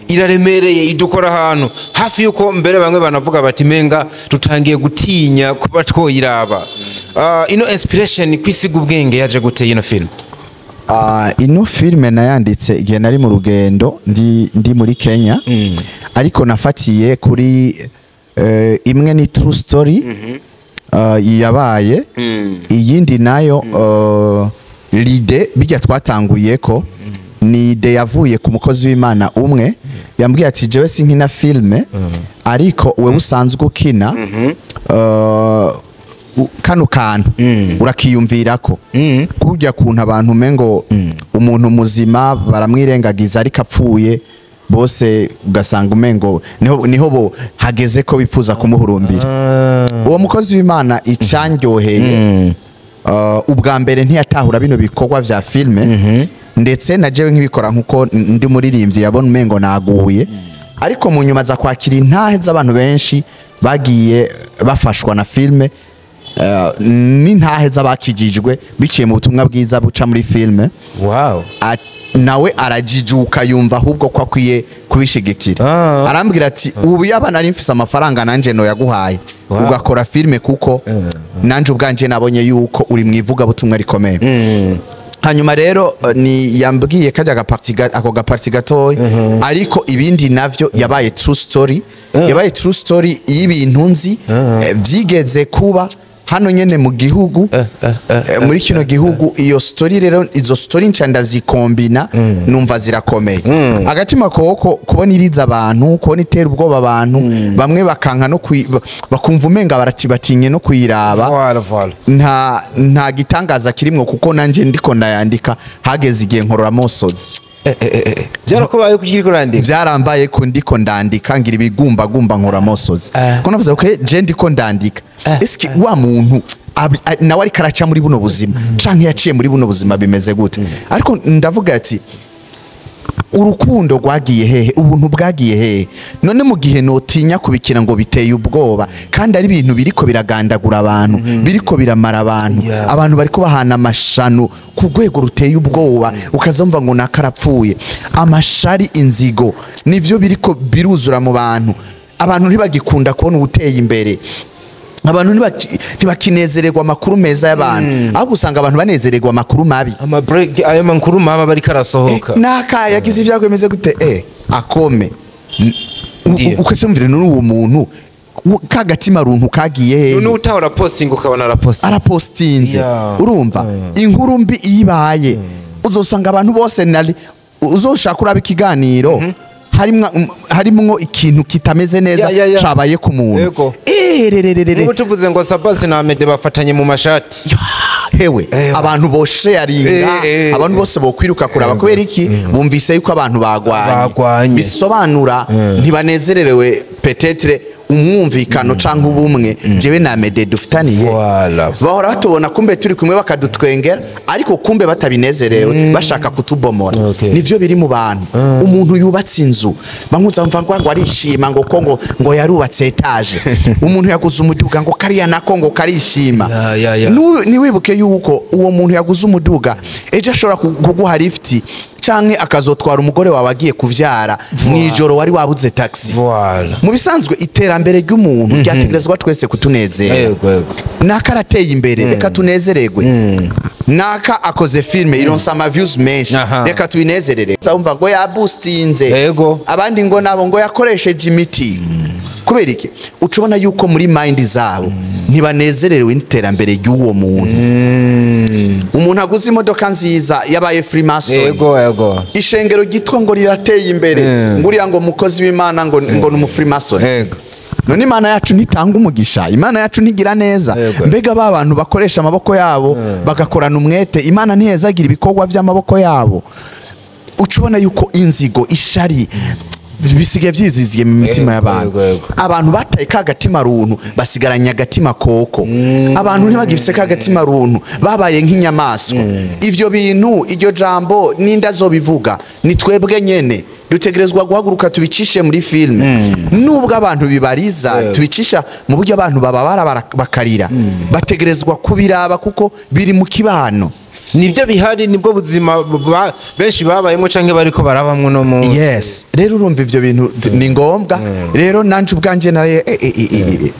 iraremereye, idukora ahantu hafi yuko mbere bamwe banavuga bati menga tutangiye gutinya kuba twoyiraba. Ino inspiration kwisiga ubwenge yaje gute ino film? Ino filime nayanditse igihe nari mu rugendo ndi muri Kenya, ariko nafatiye kuri imwe ni true story yabaye, iyindi nayo l'idée bijya twatanguye ko ni idée yavuye ku mukozi w'Imana umwe yambwiye ati jewe sinkina filme, ariko wewe usanzwe ukina, kano kantu urakiyumvirako kurya kuntu abantu umengo umuntu muzima baramwirengagiza, ariko apfuye bose ugasanga umengo niho bo hageze ko bifuza kumuhurumbira. Uwo mukozi w'Imana icandyoheye, ubwa mbere ntiyatahura bino bikorwa vya filme, ndetse na jewe nk'ibikora nkuko ndi muririmbyi yabona umengo naguye, ariko mu nyuma aza kwakira intahe z'abantu benshi bagiye bafashwa na filme, n'intahe z'abakijijwe biciye mu butumwa bwiza buca muri filme. Nawe arajijuka, yumva ahubwo ko akwiye kubishigikira. Arambwira ati ubu yaba nari mfise amafaranga nanje no yaguhaye ugakora filme, kuko nanje ubwanje nabonye yuko uri mu ivugabutumwa rikomeye. Hanyuma rero ni yambwiye kajya gaparti ako gaparti gatoya, ariko ibindi navyo yabaye true story, yabaye true story y'ibintu nzi vyigeze kuba hano nyene mu gihugu, muri kino gihugu. Iyo story rero, izo story nca ndazikombina, numva zirakomeye. Agatima Koko kubona iriza abantu, kubona itera ubwoba abantu, bamwe bakanka no bakumva umenga barati batinye no kuyiraba. Voilà, voilà. Nta gitangaza kirimwo, kuko nanje ndiko ndayandika hageze igihe nkorora mosozi. Byarakubaye kuki kurandika? Byarambaye ko ndiko ndandika ngira ibigumbagumba, nkora mosozi, ko navuze okay, je ndiko ndandika, eske wa muntu nawe ariko araca muri buno buzima canke yaciye muri buno buzima bimeze gute? Ariko ndavuga ati urukundo rwagiye hehe? Ubuntu bwagiye hehe? None mu gihe notinya kubikira ngo biteye ubwoba, kandi ari ibintu biriko biragandagura abantu, biriko biramara abantu, abantu bariko bahana amashano ku rwego ruteye ubwoba, ukazumva ngo nakarapfuye, amashari, inzigo nivyo biriko biruzura mu bantu. Abantu ntibagikunda kubona ubuteye imbere, abantu ntibakinezererwa amakuru meza y'abantu, ahubwo usanga abantu banezererwa amakuru mabi. Ama break ayo makuru maba bariko arasohoka. Naka yagize ibyago bimeze gute, akome. Ndiyo. Ukasumvira n'uwo muntu ka gatima runtu kagiye hehe? None utahora posting ukabona araposting. Arapostinze. Urumva inkuru mbi iyo ibaye uzosanga abantu bose nari uzoshaka uraba ikiganiro harimwo ikintu kitameze neza cabaye ku muntu. Yego. Rererere. Niba tuvuze ngo Sabasi na Amede bafatanye mu mashati. baryohewe, abantu bosharinga, abantu bose bokwiruka kuraba. Kubera iki? Bumvise yuko abantu bagwanye. Bagwanye. Bisobanura ntibanezererewe peut-être umwumvikano canke ubumwe jewe na Mede dufitaniye. Bahora batubona kumbe turi kumwe bakadutwengera, ariko kumbe batabinezerewe, bashaka kutubomora. Nivyo biri mu bantu. Umuntu yubatse inzu, bamwe mva ngo arishima, ngo ko ngo yarubatse étage. Umuntu yaguze umuduga, ngo kariya nako ngo karishima. Ya, ya, ya. Niwibuke yuko uwo muntu yaguze umuduga ejo ashobora kuguha lift, canke akazotwara umugore wawe agiye kuvyara mw'ijoro wari wabuze taxi. Mu bisanzwe iterambere ry'umuntu ryategerezwa twese kutunezera. Yego yego. Naka arateye imbere, reka tunezererwe. Naka akoze filme ironsa ama views menshi, reka tubinezerere. Umva ngo yaboostinze, abandi ngo nabo ngo yakoresheje imiti. Kubera iki? Uca ubona yuko muri mind zabo ntibanezerewe n'iterambere ry'uwo muntu. Umuntu aguze imodoka nziza yabaye Freemason. Yego yego. Ishengero ryitwa ngo rirateye imbere, ngo uriya ngo mukozi w'Imana ngo ni umufreemason. None Imana yacu ntitanga umugisha? Imana yacu ntigira neza? Mbega ba bantu bakoresha amaboko yabo bagakorana umwete, Imana ntihezagira ibikorwa by'amaboko yabo? Uca ubona yuko inzigo, ishari bisigaye vyiziziye mu mitima y'abantu. Yego, yego. Abantu bataye ka gatima runtu, basigaranye agatima koko. Abantu ntibagifise ka gatima runtu, babaye nk'inyamaswa. Ivyo bintu, iryo jambo n'inda azobivuga ni twebwe nyene. Dutegerezwa guhaguruka tubicishe muri filme, nubwo abantu bibariza, tubicisha mu buryo abantu bababara, bakarira. Bategerezwa kubiraba kuko biri mu kibano. Nibyo bihari, nibwo buzima benshi babayemo canke bariko barabamwo no munsi. Yes, rero urumva ivyo bintu ni ngombwa. Rero nanje ubwanje naraye eh.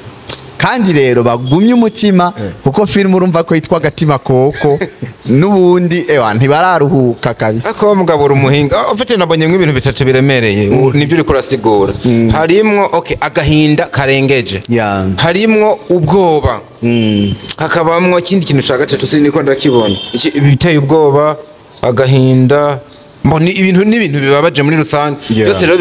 Kandi rero bagumye umutima, kuko filime urumva ko yitwa Agatima Koko, n'ubundi ewa ntibararuhuka kabisa. Ako mugabo uri umuhinga. Ufite nabonye nk'ibintu bitatu biremereye. Nibyo uriko urasigura. Harimwo, okay, agahinda karengeje, harimwo ubwoba, hakabamwo ikindi kintu ca gatatu siniko ndakibona. Ibiteye ubwoba, agahinda, mbona ibintu n'ibintu bibabaje muri rusange. Byose rero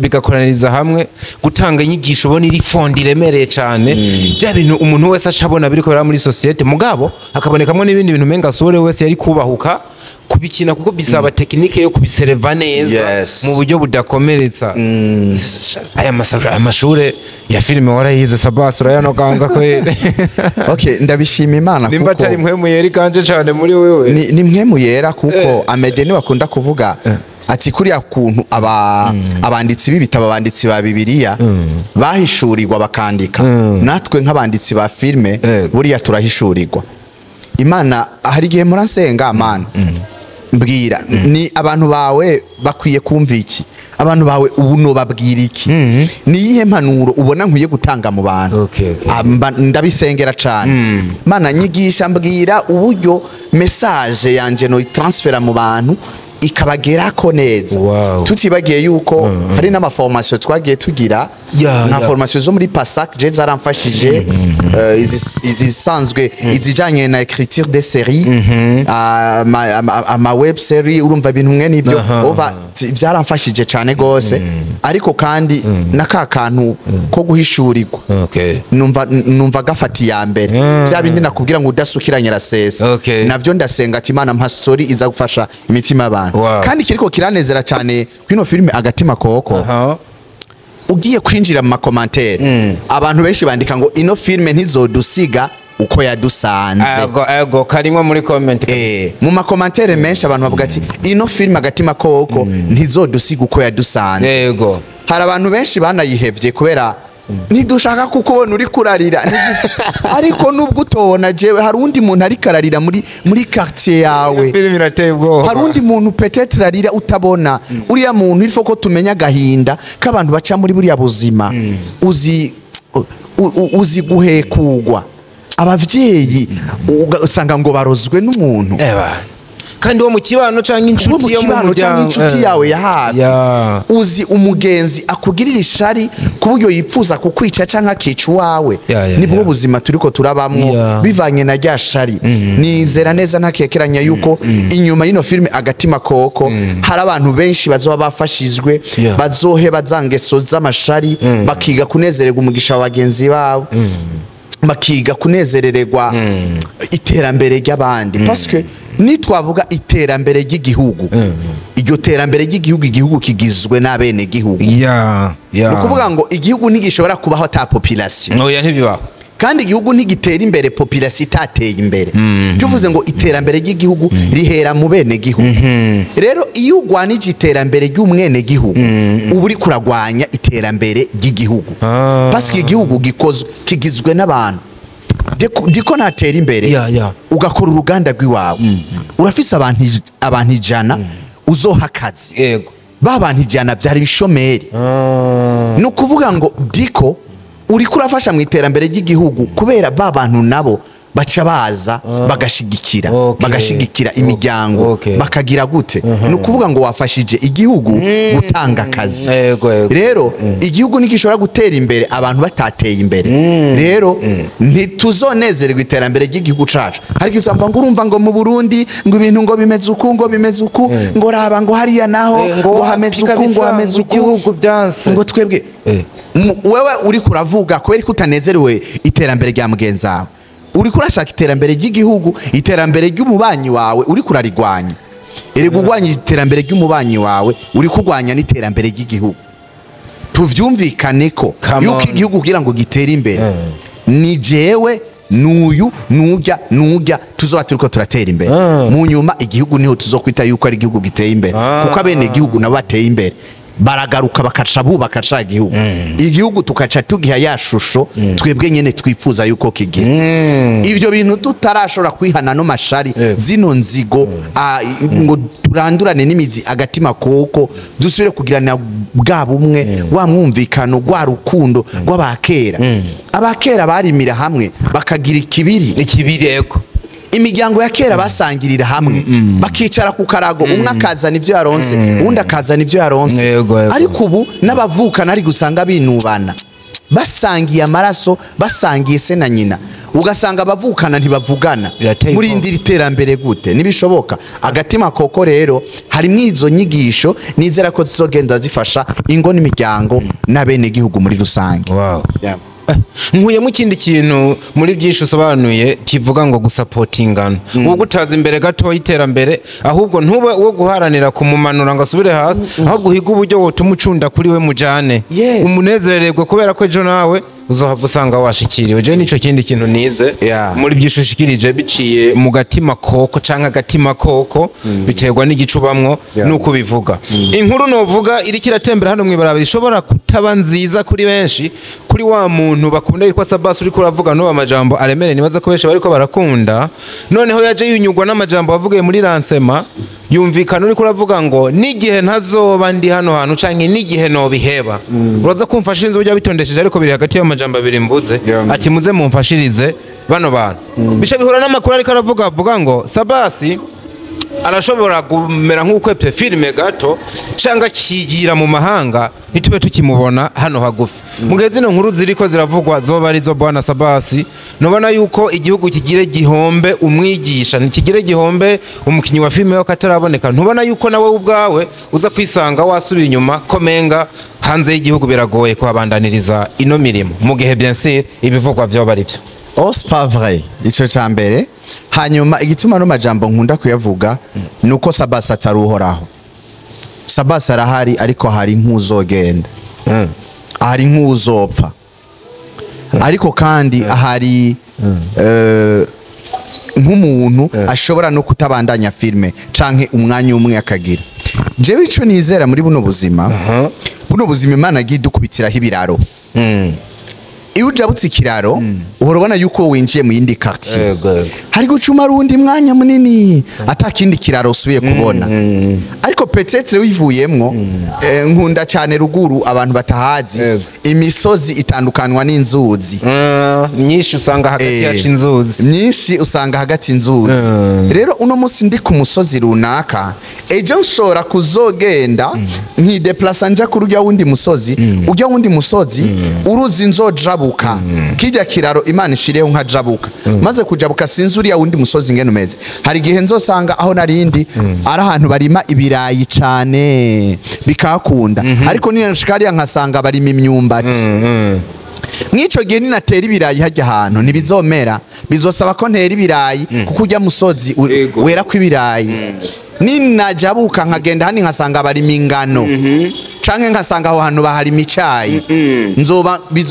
bigakoraniriza hamwe gutanga inyigisho ubona iri fondi iremereye cane, bya bintu umuntu wese aca abona biriko biraba muri société. Mugabo hakabonekamwo n'ibindi bintu umenga sore wese yari kubahuka kubikina, kuko bisaba technique yo kubisereva neza mu buryo budakomeretsa. Aya amashure ya filime warayize, Sabasi, urayanoganza kwere. Okay, ndabishima Imana. Nimba kuko atari mpwemu yera iganje cane muri wewe. Ni mpwemu yera, kuko Amede niwe akunda kuvuga ati kuriya kuntu aba abanditsi b'ibitabo, abanditsi ba Bibiliya bahishurirwa bakandika, natwe nk'abanditsi ba filime buriya turahishurirwa. Imana, hari igihe murasenga: "Mana, mbwira, ni abantu bawe bakwiye kumva iki? Abantu bawe ubu nobabwira iki? Ni iyihe mpanuro ubona nkwiye gutanga mu bantu?" Okay. Ndabisengera cane: "Mana, nyigisha, mbwira uburyo message yanje no transfera mu bantu ikabagerako neza." Tutibagiye yuko hari n'amaformation twagiye tugira, nka formation zo muri PASAC, je zaramfashije, izisanzwe, izijanye na écriture des séries, ama web série, urumva ibintu mwe nivyo. Over byaramfashije cane gose. Ariko kandi na ka kantu ko guhishurirwa, numva gafata iya mbere. Bya bindi nakubwira ngo udasukiranye arasesa. Navyo ndasenga ati: "Imana, mpa story iza gufasha imitima y'abantu." Kandi kiriko kiranezera cyane kwino filime Agatima Koko, ugiye kwinjira mu macommentaires, abantu benshi bandika ngo ino filime ntizodusiga uko yadusanze. Ego ego, karimwe muri comment. Mu macommentaires menshi abantu bavuga ati ino filime Agatima Koko ntizodusiga uko yadusanze. Hari abantu benshi banayihevye kubera ntidushaka kukubona uri kurarira. Ariko nubwo utobona jewe, hari undi muntu ariko ararira muri quartier yawe. Filime irateye ubwoba. Hari undi muntu peut-être arira utabona. Uriya muntu, il faut ko tumenya agahinda k'abantu baca muri buriya buzima. Uzi uzi guhekugwa abavyeyi, usanga ngo barozwe n'umuntu. Eba. Kandi wo mu kibano canke wo mu inshuti yo mu kibano cyangwa muryango. Inshuti yawe ya hafi. Uzi umugenzi akugirira ishari ku buryo yipfuza kukwica cyangwa akica uwawe? Nibwo buzima turiko turabamwo, bivanye na rya shari. Nizera neza ntakekeranya yuko inyuma y'ino filime Agatima Koko hari abantu benshi bazoba bafashijwe, bazoheba za ngeso z'amashari, bakiga kunezererwa umugisha wa bagenzi babo, bakiga kunezerererwa. Iterambere ry'abandi, parce que nitwavuga iterambere ry'igihugu, iryo terambere ry'igihugu, igihugu kigizwe n'abene gihugu. Ni ukuvuga ngo igihugu ntigishobora kubaho ata population. Oya, ntibibaho. Kandi igihugu ntigitera imbere population itateye imbere. Tuvuze ngo iterambere ry'igihugu rihera mu bene gihugu. Rero iyo ugwanije iterambere ry'umwene gihugu, uba uri kuragwanya iterambere ry'igihugu, parce que igihugu gikozwe, kigizwe n'abantu. Ndiko natera imbere, ugakora uruganda rw'iwawe, urafise abantu 100 uzoha akazi. Ba bantu 100 byari ibishomeri. Ni ukuvuga ngo diko uriko urafasha mu iterambere ry'igihugu, kubera ba bantu nabo baca baza bagashigikira, bagashigikira imiryango, bakagira gute. Ni ukuvuga ngo wafashije igihugu gutanga akazi. Yego, yego. Rero igihugu ntigishobora gutera imbere abantu batateye imbere. Rero ntituzonezererwa iterambere ry'igihugu cacu. Ariko uzamva ngo urumva ngo mu Burundi ngo ibintu ngo bimeze uku, ngo bimeze uku, ngo raba ngo hariya naho ngo ngo hameze uku, ngo kabisa, hameze ngo uku, igihugu byanse. Ngo twebwe wewe uri kuravuga kubera ko utanezerewe iterambere rya mugenzi wawe, uri kurashaka iterambere ry'igihugu, iterambere ry'umubanyi wawe uri kurarigwanya. Erega urwanya iterambere ry'umubanyi wawe, uri kurwanya n'iterambere ry'igihugu. Tuvyumvikane ko Come yuko on. igihugu kugira ngo gitere imbere, ni jewe n'uyu n'ujya n'ujya tuzoba turiko turatera imbere. Mu nyuma igihugu niho tuzokwita yuko ari igihugu giteye imbere, kuko abene igihugu nabo bateye imbere baragaruka bakaca bubaka ca igihugu, igihugu tukaca tugiha ya shusho twebwe nyene twifuza yuko kigira. Ivyo bintu tutarashobora kwihana no mashari, zino nzigo, ngo turandurane n'imizi agatima koko, dusubire kugirana bwa bumwe, wa mwumvikano, rwa rukundo rw'abakera. Abakera barimira hamwe bakagira ikibiri. Ikibiri, yego. Imiryango ya kera basangirira hamwe, bakicara ku karago, umwe akazana ivyo yaronse, uwundi akazana ivyo yaronse. Yego, yego. Ariko ubu n'abavukana ari gusanga binubana, basangiye amaraso, basangiye se na nyina, ugasanga abavukana ntibavugana. Birateye Murindira iterambere gute? Ntibishoboka. Agatima koko rero harimwo izo nyigisho, nizera ko zizogenda zifasha ingo n'imiryango n'abenegihugu muri rusange. Yeah. Nkuyemo ikindi kintu muri byinshi usobanuye kivuga ngo gusapotingana, wowe gutaza imbere gato y'iterambere, ahubwo ntube uwo guharanira kumumanura ngo asubire hasi, ahubwo uhige uburyo wotuma ucunda kuri we mujane, umunezerererwe, kubera ko ejo nawe uzohava usanga washikiriwe. Je nico kindi kintu nize muri byinshi ushikirije biciye mu gatima koko canke agatima koko, biterwa n'igicubamwo nuko bivuga. Inkuru novuga iriko iratembera hano mw'ibarabara ishobora kutaba nziza kuri benshi, kuri wa muntu bakunda yitwa Sabas, uriko uravuga n'ubu amajambo aremereye, nibaza ko benshi bariko barakunda. Noneho yaje yunyugwa n'amajambo wavugiye muri lancement, yumvikana uriko uravuga ngo n'igihe ntazoba ndi hano hantu canke n'igihe nobiheba, uraza kumfasha inzu ujya bitondesheje, ariko biri hagati y'amajambo abiri mvuze. Ati muze mumfashirize bano bantu, bica bihura n'amakuru ariko aravuga, avuga ngo Sabasi arashobora kumera nk'ukwepye filime gato cyangwa akigira mu mahanga, ntitube tukimubona hano hagufi. Mu gihe zino nkuru ziriko ziravugwa zoba arizo, bwana Sabasi, nubona yuko igihugu kigire gihombe umwigisha, ntikigire gihombe umukinyi wa filime w'akataraboneka. Ntubona yuko nawe ubwawe uza kwisanga wasubiye inyuma, ko menga hanze y'igihugu biragoye kuhabandaniriza ino mirimo, mu gihe bien sûr ibivugwa vyoba ari vyo? Oh, c'est pas vrai. Ico ca mbere. Hanyuma igituma no majambo nkunda kuyavuga nuko Sabasi atari uhoraho. Sabasi arahari, ariko hari nk'uzogenda, hari nk'uzopfa, ariko kandi ahari nk'umuntu ashobora no kutabandanya filme canke umwanya umwe akagira. Jewe ico nizera muri buno buzima, buno buzima Imana yagiye idukubitiraho ibiraro. Iyo ujabutse ikiraro, uhora ubona yuko winjiye mu yindi quartier. Yego, yego. Hari gucuma urundi mwanya munini ata kindi kiraro usubiye kubona, ariko peut-être wivuyemwo, nkunda cyane ruguru, abantu batahazi, imisozi itandukanywa n'inzuzi. Myinshi usanga hagati yacu inzuzi. Myinshi usanga hagati inzuzi. Rero uno munsi ndi ku musozi runaka, ejo nshobora kuzogenda nkideplasa nja kuri urya wundi musozi, urya wundi musozi uruzi nzojabuka, kijya kiraro Imana ishireho nkajabuka. Maze kujabuka, sinzi uriya wundi musozi ngene umeze. Hari igihe nzosanga aho narindi ari ahantu barima ibirayi cane bikakunda, ariko ninashika hariya nkasanga barima imyumbati. Mw'ico gihe ninatera ibirayi hajya ahantu ntibizomera, bizosaba ko ntera ibirayi kuko ujya musozi wera ko ibirayi. Ninajabuka nkagenda handi nkasanga barima ingano canke nkasanga aho hantu baharima icayi,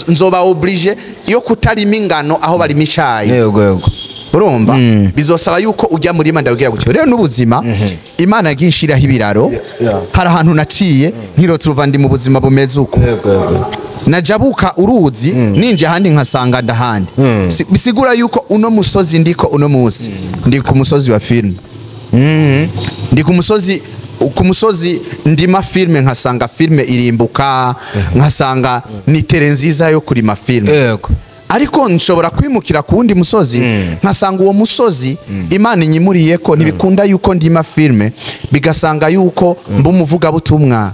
nzoba obligé yo kutarima ingano aho barima icayi. Yego yego. Urumva, bizosaba yuko ujya murima ndabwira gutyo. Rero n'ubuzima, Imana yagiye inshiraho ibiraro. Hari ahantu naciye nkiroturuva ndi mu buzima bumeze uko, yego yego najabuka uruzi ninje ahandi nkasanga ndahandi. Bisigura yuko uno musozi ndiko uno musi, ndi ku musozi wa filime, ndi ku musozi ndima filime, nkasanga filime irimbuka, nkasanga ni terrain nziza yo kurima filime. Ariko nshobora kwimukira ku wundi musozi, nkasanga uwo musozi Imana inyimuriye ko ntibikunda yuko ndima filime, bigasanga yuko mba umuvugabutumwa.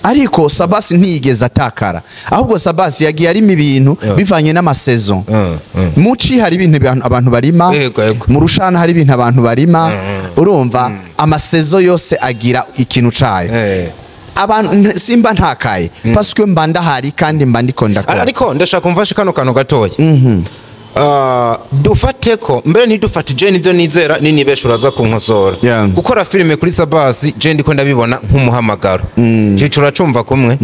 Ariko Sabasi ntiyigeze atakara, ahubwo Sabasi yagiye arima ibintu bivanye n'ama saisons. Muci hari ibintu abantu barima, Yego, yego. mu rushana hari ibintu abantu barima. Urumva, ama saisons yose agira ikintu cayo. Abantu simba ntakaye parce que mba ndahari kandi mba ndiko ndakora. Ariko ndashaka umfashe kano kantu gatoya. Dufate ko mbere ntidufate, je nivyo nizera, ninibesha uraza kunkosora. Gukora filime kuri Sabasi, je ndiko ndabibona nk'umuhamagaro. Je turacumva kumwe.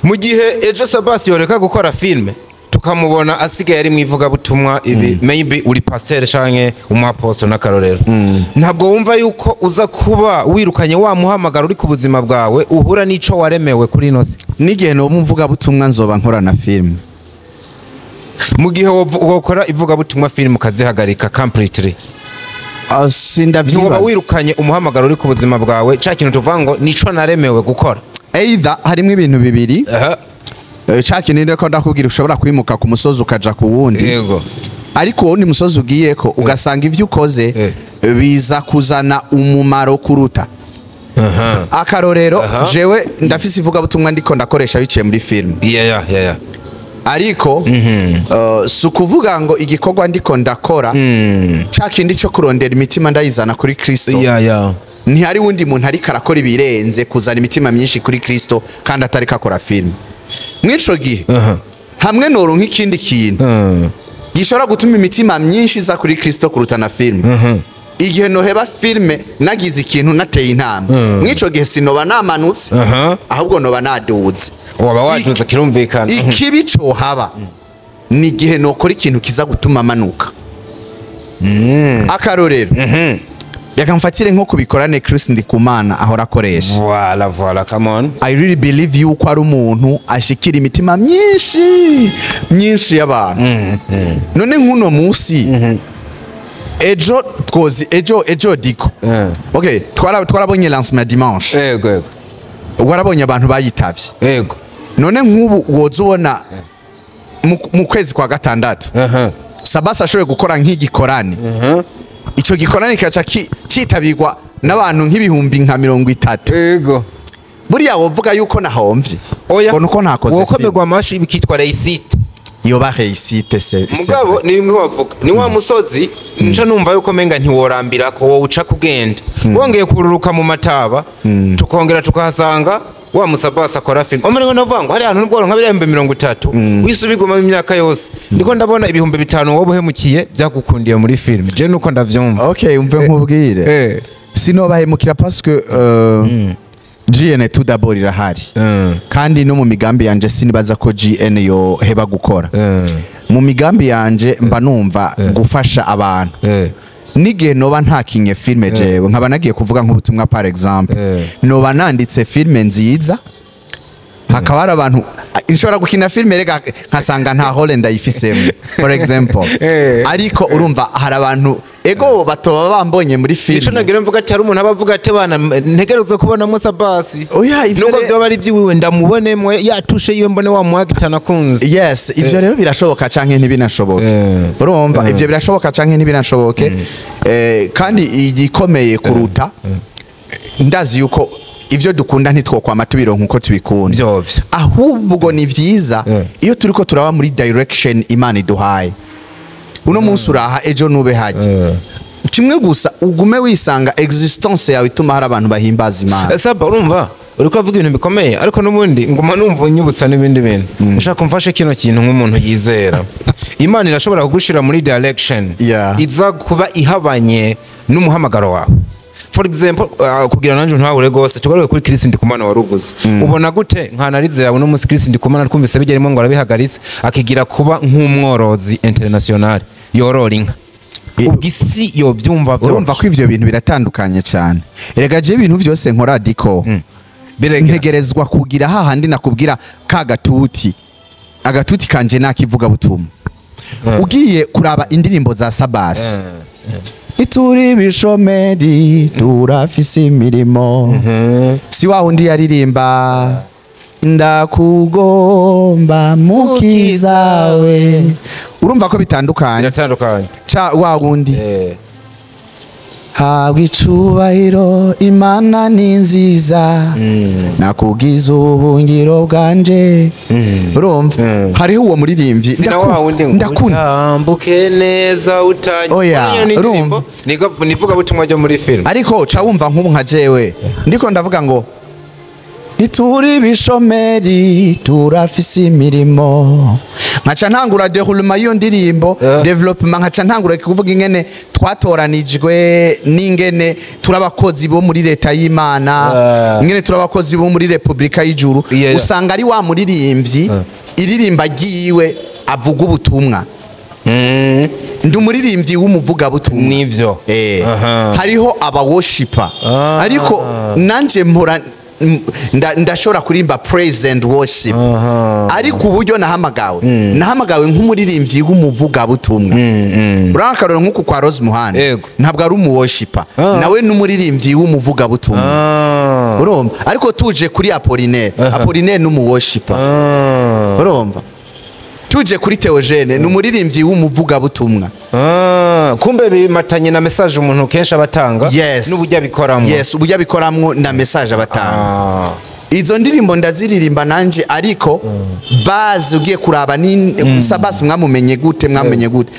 Mu gihe ejo Sabasi yoreka gukora filime, tukamubona asigaye ari mu ivugabutumwa, ibi maybe uri pasteur canke umuapostle n'akarorero, ntabwo wumva yuko uza kuba wirukanye wa muhamagaro uri ku buzima bwawe uhura n'ico waremewe kuri ino si? N'igihe noba umuvugabutumwa, nzoba nkora na filime. Mu gihe wokora ivugabutumwa, filime ukazihagarika completely, Ah, ntiwoba sindavyibaza. wirukanye umuhamagaro uri ku buzima bwawe, ca kintu tuvuga ngo nico naremewe gukora? Either harimo ibintu bibiri. Ca kintu ko ndakubwira, ushobora kwimuka ku musozi ukaja ku wundi, ariko uwundi musozi ugiyeko ugasanga ivyo ukoze biza kuzana umumaro kuruta. Akarorero, jewe ndafise ivugabutumwa ndiko ndakoresha biciye muri filime, ariko si ukuvuga ngo igikorwa ndiko ndakora, ca kindi cyo kurondera imitima ndayizana kuri Kristo, ntihari wundi muntu ariko arakora ibirenze kuzana imitima myinshi kuri Kristo kandi atariko akora filime. Mw'ico gihe, hamwe noronka ikindi kintu gishobora gutuma imitima myinshi iza kuri Kristo kuruta na filime, igihe noheba filime nagize ikintu nateye intambwe, mw'ico gihe sinoba namanutse, ahubwo noba naduze. Waba waduze, kirumvikana. Ikibi cohaba ni igihe nokora ikintu kiza gutuma manuka. Akarorero, reka mfatire nko kubikorane Chris Ndikumana ahora akoresha. Voilà, voilà, come on. I really believe yuko ari umuntu ashikira imitima myinshi myinshi y'abantu. None nk'uno munsi, ejo twozi, ejo diko, okay, twarabonye lancement ya dimanche. Yego yego Warabonye abantu bayitavye. None nk'ubu woza ubona mu kwezi kwa gatandatu, Sabasi ashoboye gukora nk'igikorane, ico gikorane kikaca citabirwa n'abantu nk'ibihumbi nka 30, buriya wovuga yuko nahomvye? Oya. Ngo nuko ntakoze film. Wokomerwa amashi, bikitwa réussite. Yoba réussite se? Mugabo ni bimwe bavuga, ni wa musozi nca numva yuko menga ntiworambira ko wowe uca kugenda wongeye kururuka mu mataba, tukongera tukahasanga wa musabasi akora film. Omwe navuga ngo hari ahantu nubwo nka 30,000 wisubiguma imyaka yose, ndiko ndabona 5000 wowe uhemukiye byagukundiye muri film. Je nuko ndavyumva. Okay, umve nkubwire, sinobahemukira parce que GN tout d'abord irahari, kandi no mu migambi yanje sinibaza ko GN yoheba gukora. Mu migambi yanje mba numva gufasha abantu. N'igihe noba ntakinye filme, jewe nkaba nagiye kuvuga nk'ubutumwa par exemple, noba nanditse filme nziza, hakaba hari abantu nshobora gukina filme rega nkasanga nta rôle ndayifisemo for example, ariko urumva hari abantu ego batoba bambonye muri Ico filme. nagira mvuga ati hari umuntu aba avuga ati bana ntegerezwa kubonamwo Sabasi, Oya, ivyo nubwo vyoba ari ivy'iwiwe, ndamubonemwe yatushe yiwe, mbone wa muhagita nakunze. Yes, ivyo rero birashoboka canke ntibinashoboke. Urumva, ivyo birashoboka canke ntibinashoboke. Kandi igikomeye kuruta, ndazi yuko ivyo dukunda ntitwokwama tubironka uko tubikunda. Vyovyo. Ahubwo ni vyiza iyo turiko turaba muri direction Imana iduhaye. Uno munsi uraha, ejo nube hajya. Kimwe gusa, ugume wisanga existence yawe ituma hari abantu bahimbaza Imana. Saba, urumva Uriko avuga ibintu bikomeye, ariko n'ubundi nguma numva unyibutsa n'ibindi bintu. Ushaka kumfashe kino kintu nk'umuntu yizera, Imana irashobora kugushira muri direction iza kuba ihabanye n'umuhamagaro wawe. For example, kugira nanje ntahure gose, tugaruke kuri Chris Ndikumana waruvuze. Ubona gute nka analyse yawe no musi Chris Ndikumana twumvise bigerimo ngo arabihagaritse, akigira kuba nk'umworozi international yorora inka? Ubwo isi yobyumva? Urumva ko ivyo bintu biratandukanye cyane. Erega je ibintu vyose nkora diko Biregera. Ntegerezwa kugira hahandi nakubwira ka gatuti, agatuti kanje nakivuga butumwa. Ugiye kuraba indirimbo za Sabasi, ituri ibishomeri turafise imirimo, si wa wundi yaririmba "Ndakugomba mukizawe"? Urumva ko bitandukanye. Biratandukanye. Ca wa wundi "Habwa icubahiro, Imana ni nziza, nakugize ubuhungiro bwanje". Urumva hariho uwo muririmbyi. Sina wa wundi ngo Ndakunda. "Utambuke neza utanye". Oya, Iyo ni indirimbo, urumva. Nivuga butumwa ryo muri film. Ariko ca wumva nk'ubu nka jewe ndiko ndavuga ngo "Ntituri ibishomeri, turafise imirimo", nkaca ntangura déroulement y'iyo ndirimbo, développement, nkaca ntangura kuvuga ingene twatoranijwe n'ingene turi abakozi bo muri leta y'Imana, ingene turi abakozi bo muri repubulika y'ijuru. Usanga ari wa muririmbyi iririmba ryiwe avuga ubutumwa. Ndi umuririmbyi w'umuvugabutumwa. Nivyo. Hariho abaworshipa, ariko nanje mpora ndashobora kuririmba praise and worship, ariko uburyo nahamagawe, nahamagawe nk'umuririmbyi w'umuvugabutumwa. Urabona akarorero nk'uku kwa Rose Muhanda, ntabwo ari umuworshipa, nawe n'umuririmbyi w'umuvugabutumwa. Urumva, ariko tuje kuri Apollinaire, Apollinaire n'umuworshipa. Urumva, tuje kuri Theogene, ni umuririmbyi w'umuvugabutumwa. Kumbe bimatanye na message umuntu kenshi abatanga Yes. n'uburyo abikoramo. Yes, uburyo abikoramwo na message abatanga. Izo ndirimbo ndaziririmba nanje, ariko base ugiye kuraba ni Sabasi. Mwamumenye gute? Mwamenye gute?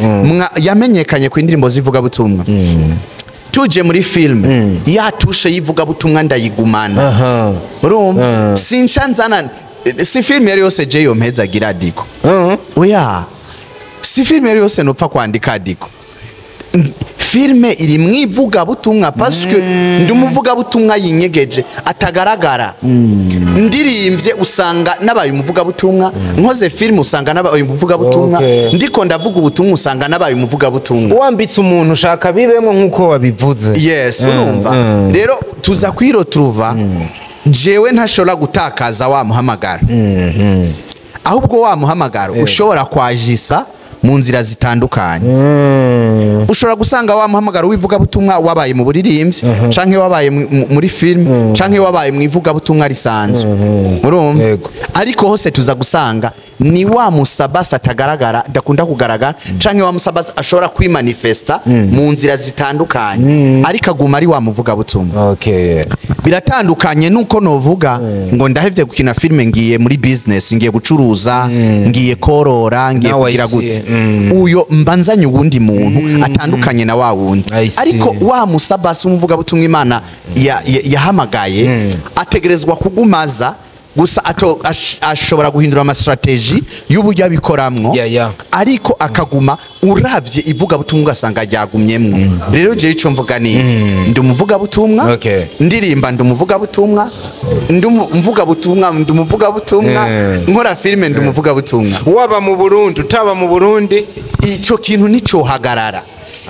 Yamenyekanye ku indirimbo z'ivugabutumwa. Tuje muri film, ya touche y'ivugabutumwa ndayigumana. Urumva, sinca nzana, si film yari yose je yompeza agira diko. Oya, si film yari yose nopfa kwandika diko. Filme iri mu ivugabutumwa parce que ndi umuvugabutumwa yinyegeje atagaragara. Ndirimbye usanga nabaye umuvugabutumwa, nkoze filme usanga nabaye umuvugabutumwa, ndiko ndavuga ubutumwa usanga nabaye umuvugabutumwa. Wambitse umuntu ushaka bibemo nk'uko wabivuze. Yes, urumva rero tuza kwiretrouva jewe ntashobora gutakaza wa muhamagaro, ahubwo wa muhamagaro ushobora kwajisa mu nzira zitandukanye. Ushobora gusanga wa muhamagaro w'ivugabutumwa wabaye mu buririmbyi, canke wabaye muri film, canke wabaye mu ivugabutumwa risanzwe. Urumva, ariko hose tuza gusanga ni wa musabasi atagaragara, adakunda kugaragara, canke wa musabasi ashobora kwimanifesta mu nzira zitandukanye, ariko aguma ari wa muvugabutumwa. Biratandukanye nuko novuga ngo ndahevye gukina filime, ngiye muri business, ngiye gucuruza, ngiye korora, ngiye Now I kugira see. gute. Uyo mbanzanye uwundi muntu atandukanye na wa wundi. I see. Ariko wa musabasi w'umuvugabutumwa Imana yahamagaye ategerezwa kugumaza gusa ashobora guhindura amastratégie y'uburyo abikoramwo, ariko akaguma uravye ivugabutumwa ugasanga ryagumyemwo. Rero jewe ico mvuga ni ndi umuvugabutumwa. Ndirimba ndi umuvugabutumwa, ndi umuvugabutumwa, ndi umuvugabutumwa. Nkora filime ndi umuvugabutumwa. Waba mu Burundi, utaba mu Burundi. Ico kintu nicohagarara,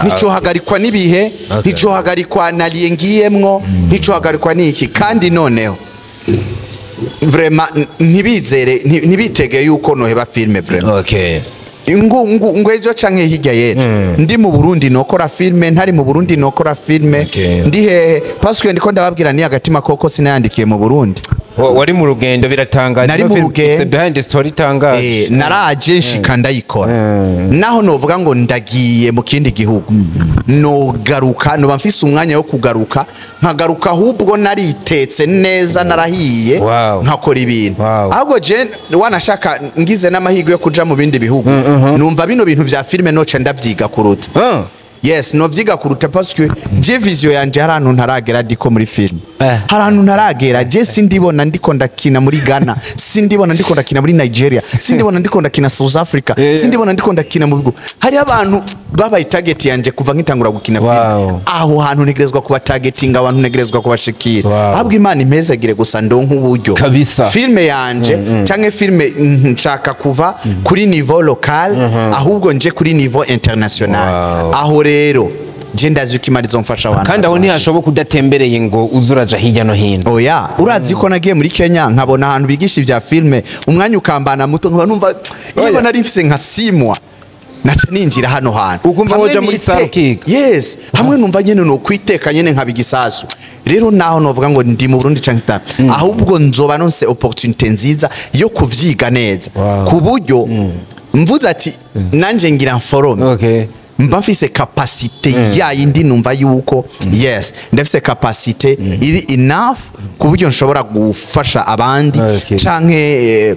nicohagarikwa n'ibihe, nicohagarikwa nariye ngiyemwo, nicohagarikwa n'iki. Kandi noneho vraiment ntibizere, ntibitege yuko noheba filime vraiment. Ngo ejo canke hirya y'ejo, ndi mu Burundi nokora filme, ntari mu Burundi nokora filme. Ndi hehe? Parce que ndiko ndababwira ni agatima koko sinayandikiye mu Burundi. Wari mu rugendo, biratangaje. Nari mu rugendo. It's a behind the story itangaje. Naraje nshika ndayikora. Naho novuga ngo ndagiye mu kindi gihugu, nogaruka, noba mfise umwanya wo kugaruka, nkagaruka ahubwo naritetse neza, narahiye, nkakora ibintu. Ahubwo je wanashaka ngize n'amahirwe yo kuja mu bindi bihugu, numva bino bintu vya filime noca ndavyiga kuruta. Yes, novyiga kuruta, parce que je vision yanje, hari ahantu ntaragera ndiko muri film. Hari ahantu ntaragera. Je sindibona ndiko ndakina muri Ghana, sindibona ndiko ndakina muri Nigeria, sindibona ndiko ndakina South Africa, sindibona ndiko ndakina mu bihugu. Hari abantu babaye target yanje kuva nkitangura gukina film. Aho hantu ntegerezwa kuba targeting, abantu ntegerezwa kubashikira. Ahubwo Imana impezagire gusa ndonke uburyo. Kabisa. Filme yanje canke filme, nshaka kuva kuri niveau local, ahubwo nje kuri niveau international. Aho rero je ndazi ko Imana izomfasha abantu. Kandi aho bazofasha. ntihashoboka udatembereye ngo uze uraja hirya no hino. Oya, urazi ko nagiye muri Kenya nkabona ahantu bigisha ibya filme, umwanya ukambana muto, nkaba numva iyo nari mfise nka 6 mois naca ninjira hano hantu. Ukumva Hamwe woja muri salle ukiga. Yes, hamwe numva nyene no kwiteka nyene nkaba igisasu. Rero naho novuga ngo ndi mu Burundi canke sita, ahubwo nzoba nonse opportunité nziza yo kuvyiga neza, ku buryo mvuze ati nanje ngira forme, mba mfise capacité ya yindi, numva yuko yes, ndafise capacité iri enough ku buryo nshobora gufasha abandi canke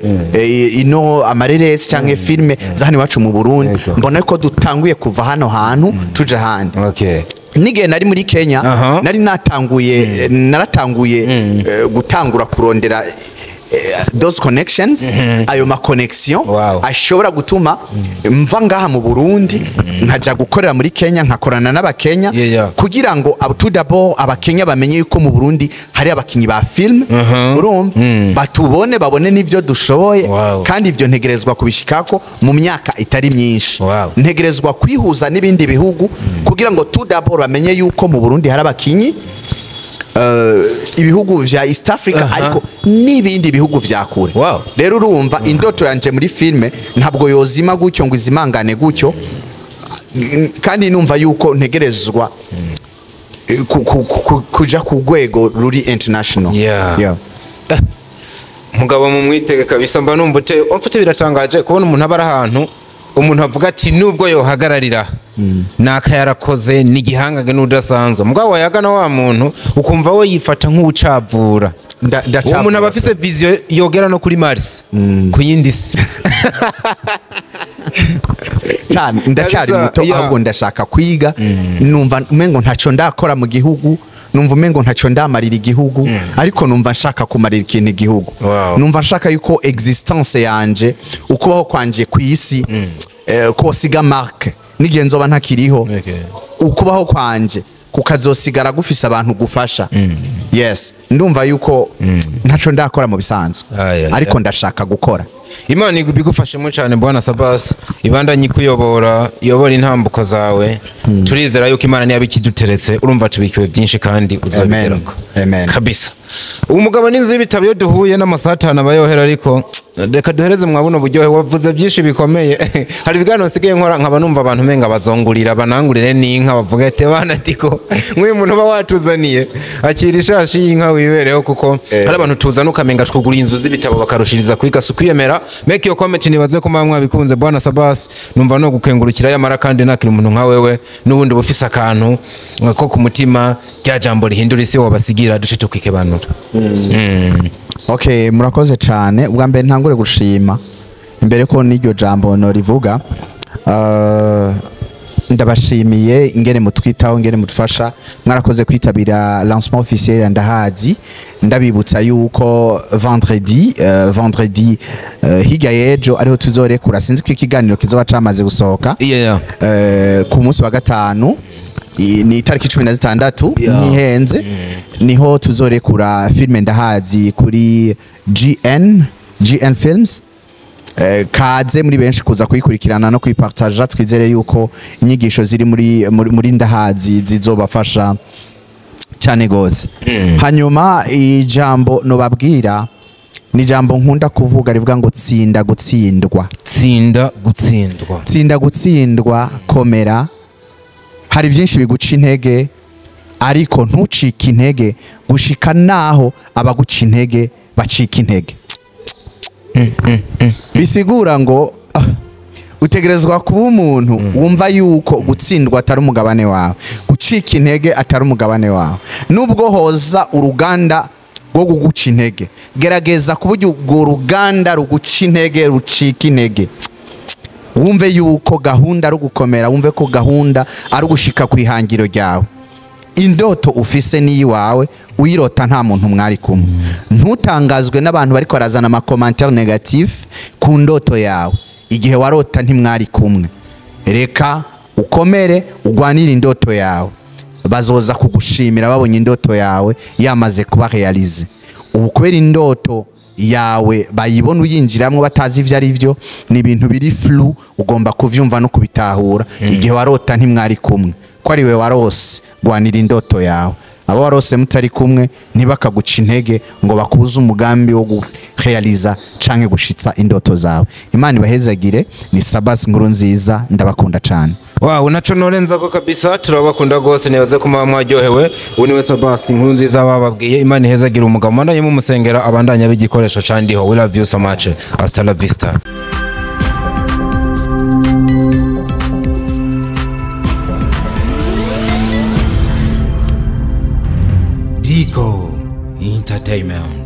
ino amareresi canke filme za hano iwacu mu Burundi. Mbona ko dutanguye kuva hano hantu tuja ahandi. N'igihe nari muri Kenya, nari natanguye, naratanguye gutangura kurondera those connections, ayo ma connection ashobora gutuma mva ngaha mu Burundi nkaja gukorera muri Kenya, nkakorana n'abakenya, kugira ngo tout d'abord abakenya bamenye yuko mu Burundi hari abakinyi ba film. Urumva, batubone, babone n'ivyo dushoboye. Kandi ibyo ntegerezwa kubishikako mu myaka itari myinshi. Ntegerezwa kwihuza n'ibindi bihugu kugira ngo tout d'abord bamenye yuko mu Burundi hari abakinyi, ibihugu vya East Africa, ariko n'ibindi bihugu vya kure. Rero urumva, indoto yanje muri filme ntabwo yozima gutyo ngo izimangane gutyo, kandi numva yuko ntegerezwa kuja ku rwego ruri international. Yeah. Mugabo mu mwitege kabisa. Mba numva ute umfite. Biratangaje kubona umuntu aba ari ahantu, umuntu avuga ati nubwo yohagararira naka yarakoze n'igihangange n'udasanzwe, mugabo wayagana wa muntu ukumva we yifata nk'uwucavura. Uwo muntu aba afise vision yogera no kuri Mars, ku yindi si. Cyane, ndacyari Kabisa, muto. Ahubwo ndashaka kwiga. Numva umengo ntacyo ndakora mu gihugu, numva umengo ntacyo ndamarira igihugu, ariko numva nshaka kumarira ikintu igihugu. Numva nshaka yuko existence yanje, ukubaho kwanje ku isi, kosiga marque n'igihe nzoba ntakiriho, ukubaho kwanje kukazosigara gufise abantu gufasha. Yes, ndumva yuko ntaco ndakora mu bisanzwe, ariko ndashaka gukora. Imana ibigufashemo cyane, bwana Sabas, ibandanye ikuyobora, iyobora intambuko zawe. Turizera yuko Imana niba ikiduteretse, urumva tubikiwe byinshi kandi uzabigerako. Amen. Kabisa. Uwo mugabo n'inzu y'ibitabo, iyo duhuye n'amasaha 5 aba yohera, ariko reka duhereze mwa buno buryohe. Wavuze byinshi bikomeye. Hari ibiganiro nsigaye nkora nkaba numva abantu umenga bazongurira, banangurire n'inka, bavuga ati bana ndiko nk'uyu muntu uba watuzaniye, akira ishashi y'inka wibereho, kuko hari abantu tuzana ukamenga twugura inzu z'ibitabo bakarushiriza kwiga. Si ukwiyemera. Make your comment. Nibaze ko muba mwabikunze. Bwana Sabas, numva no gukengurukira yamara, kandi nakira umuntu nka wewe n'ubundi bufise akantu ko ku mutima, rya jambo rihindura isi wabasigira, duce tukikebanura. Okay, murakoze cyane. Ubwa mbere ntangure gushima imbere ko n'iryo jambo norivuga. Ndabashimiye ingene mutwitaho, ingene mutufasha. Mwarakoze kwitabira lancement officiel ya Ndahazi. Ndabibutsa yuko vendredi, hirya y'ejo ariho tuzorekura. Sinzi ko ikiganiro kizoba camaze gusohoka. Ku munsi wa gatanu, ni itariki 16, ntihenze, niho tuzorekura filme Ndahazi kuri GN Films. Kaze muri benshi kuza kuyikurikirana no kuyipartaja. Twizere yuko inyigisho ziri muri Ndahazi zizobafasha cyane gose. Hanyuma ijambo nobabwira ni ijambo nkunda kuvuga rivuga ngo tsinda gutsindwa. Tsinda gutsindwa. Tsinda gutsindwa, komera. Hari byinshi biguca intege, ariko ntucike intege gushika naho abaguca intege bacika intege. Bisigura ngo utegerezwa kuba umuntu wumva yuko gutsindwa atari umugabane wawe, gucika intege atari umugabane wawe. Nubwo hoza uruganda rwo kuguca intege, gerageza ku buryo urwo ruganda ruguca intege rucika intege. Wumve yuko gahunda ari ugukomera, wumve ko gahunda ari ugushika ku ihangiro ryawe. Indoto ufise ni iwawe, uyirota nta muntu mwari kumwe. Ntutangazwe n'abantu bariko barazana ama commentaires négatifs ku ndoto yawe. Igihe warota ntimwari kumwe. Reka ukomere, ugwanire indoto yawe. Bazoza kugushimira babonye indoto yawe yamaze kuba réalisée. Ubu kubera indoto yawe bayibona uyinjiramwo batazi ivyo ari byo, ni ibintu biri flou, ugomba kuvyumva no kubitahura. Igihe warota ntimwari kumwe, ko ari we warose, gwanira indoto yawe. Abo warose mutari kumwe ntibakaguca intege ngo bakuze umugambi wo gurealiza canke gushitsa indoto zawe. Imana ibahezagire. Ni Sabas Nkuru Nziza, ndabakunda cane. Wow, naco norenza ko kabisa turabakunda gose, nibaze ko muba mwaryohewe. Ubu niwe Sabas Nkuru Nziza bababwiye. Imana ihezagira umugabo, mandanye mumusengera abandanya b'igikoresho candiho. We love you so much, hasta la vista. Digo Entertainment.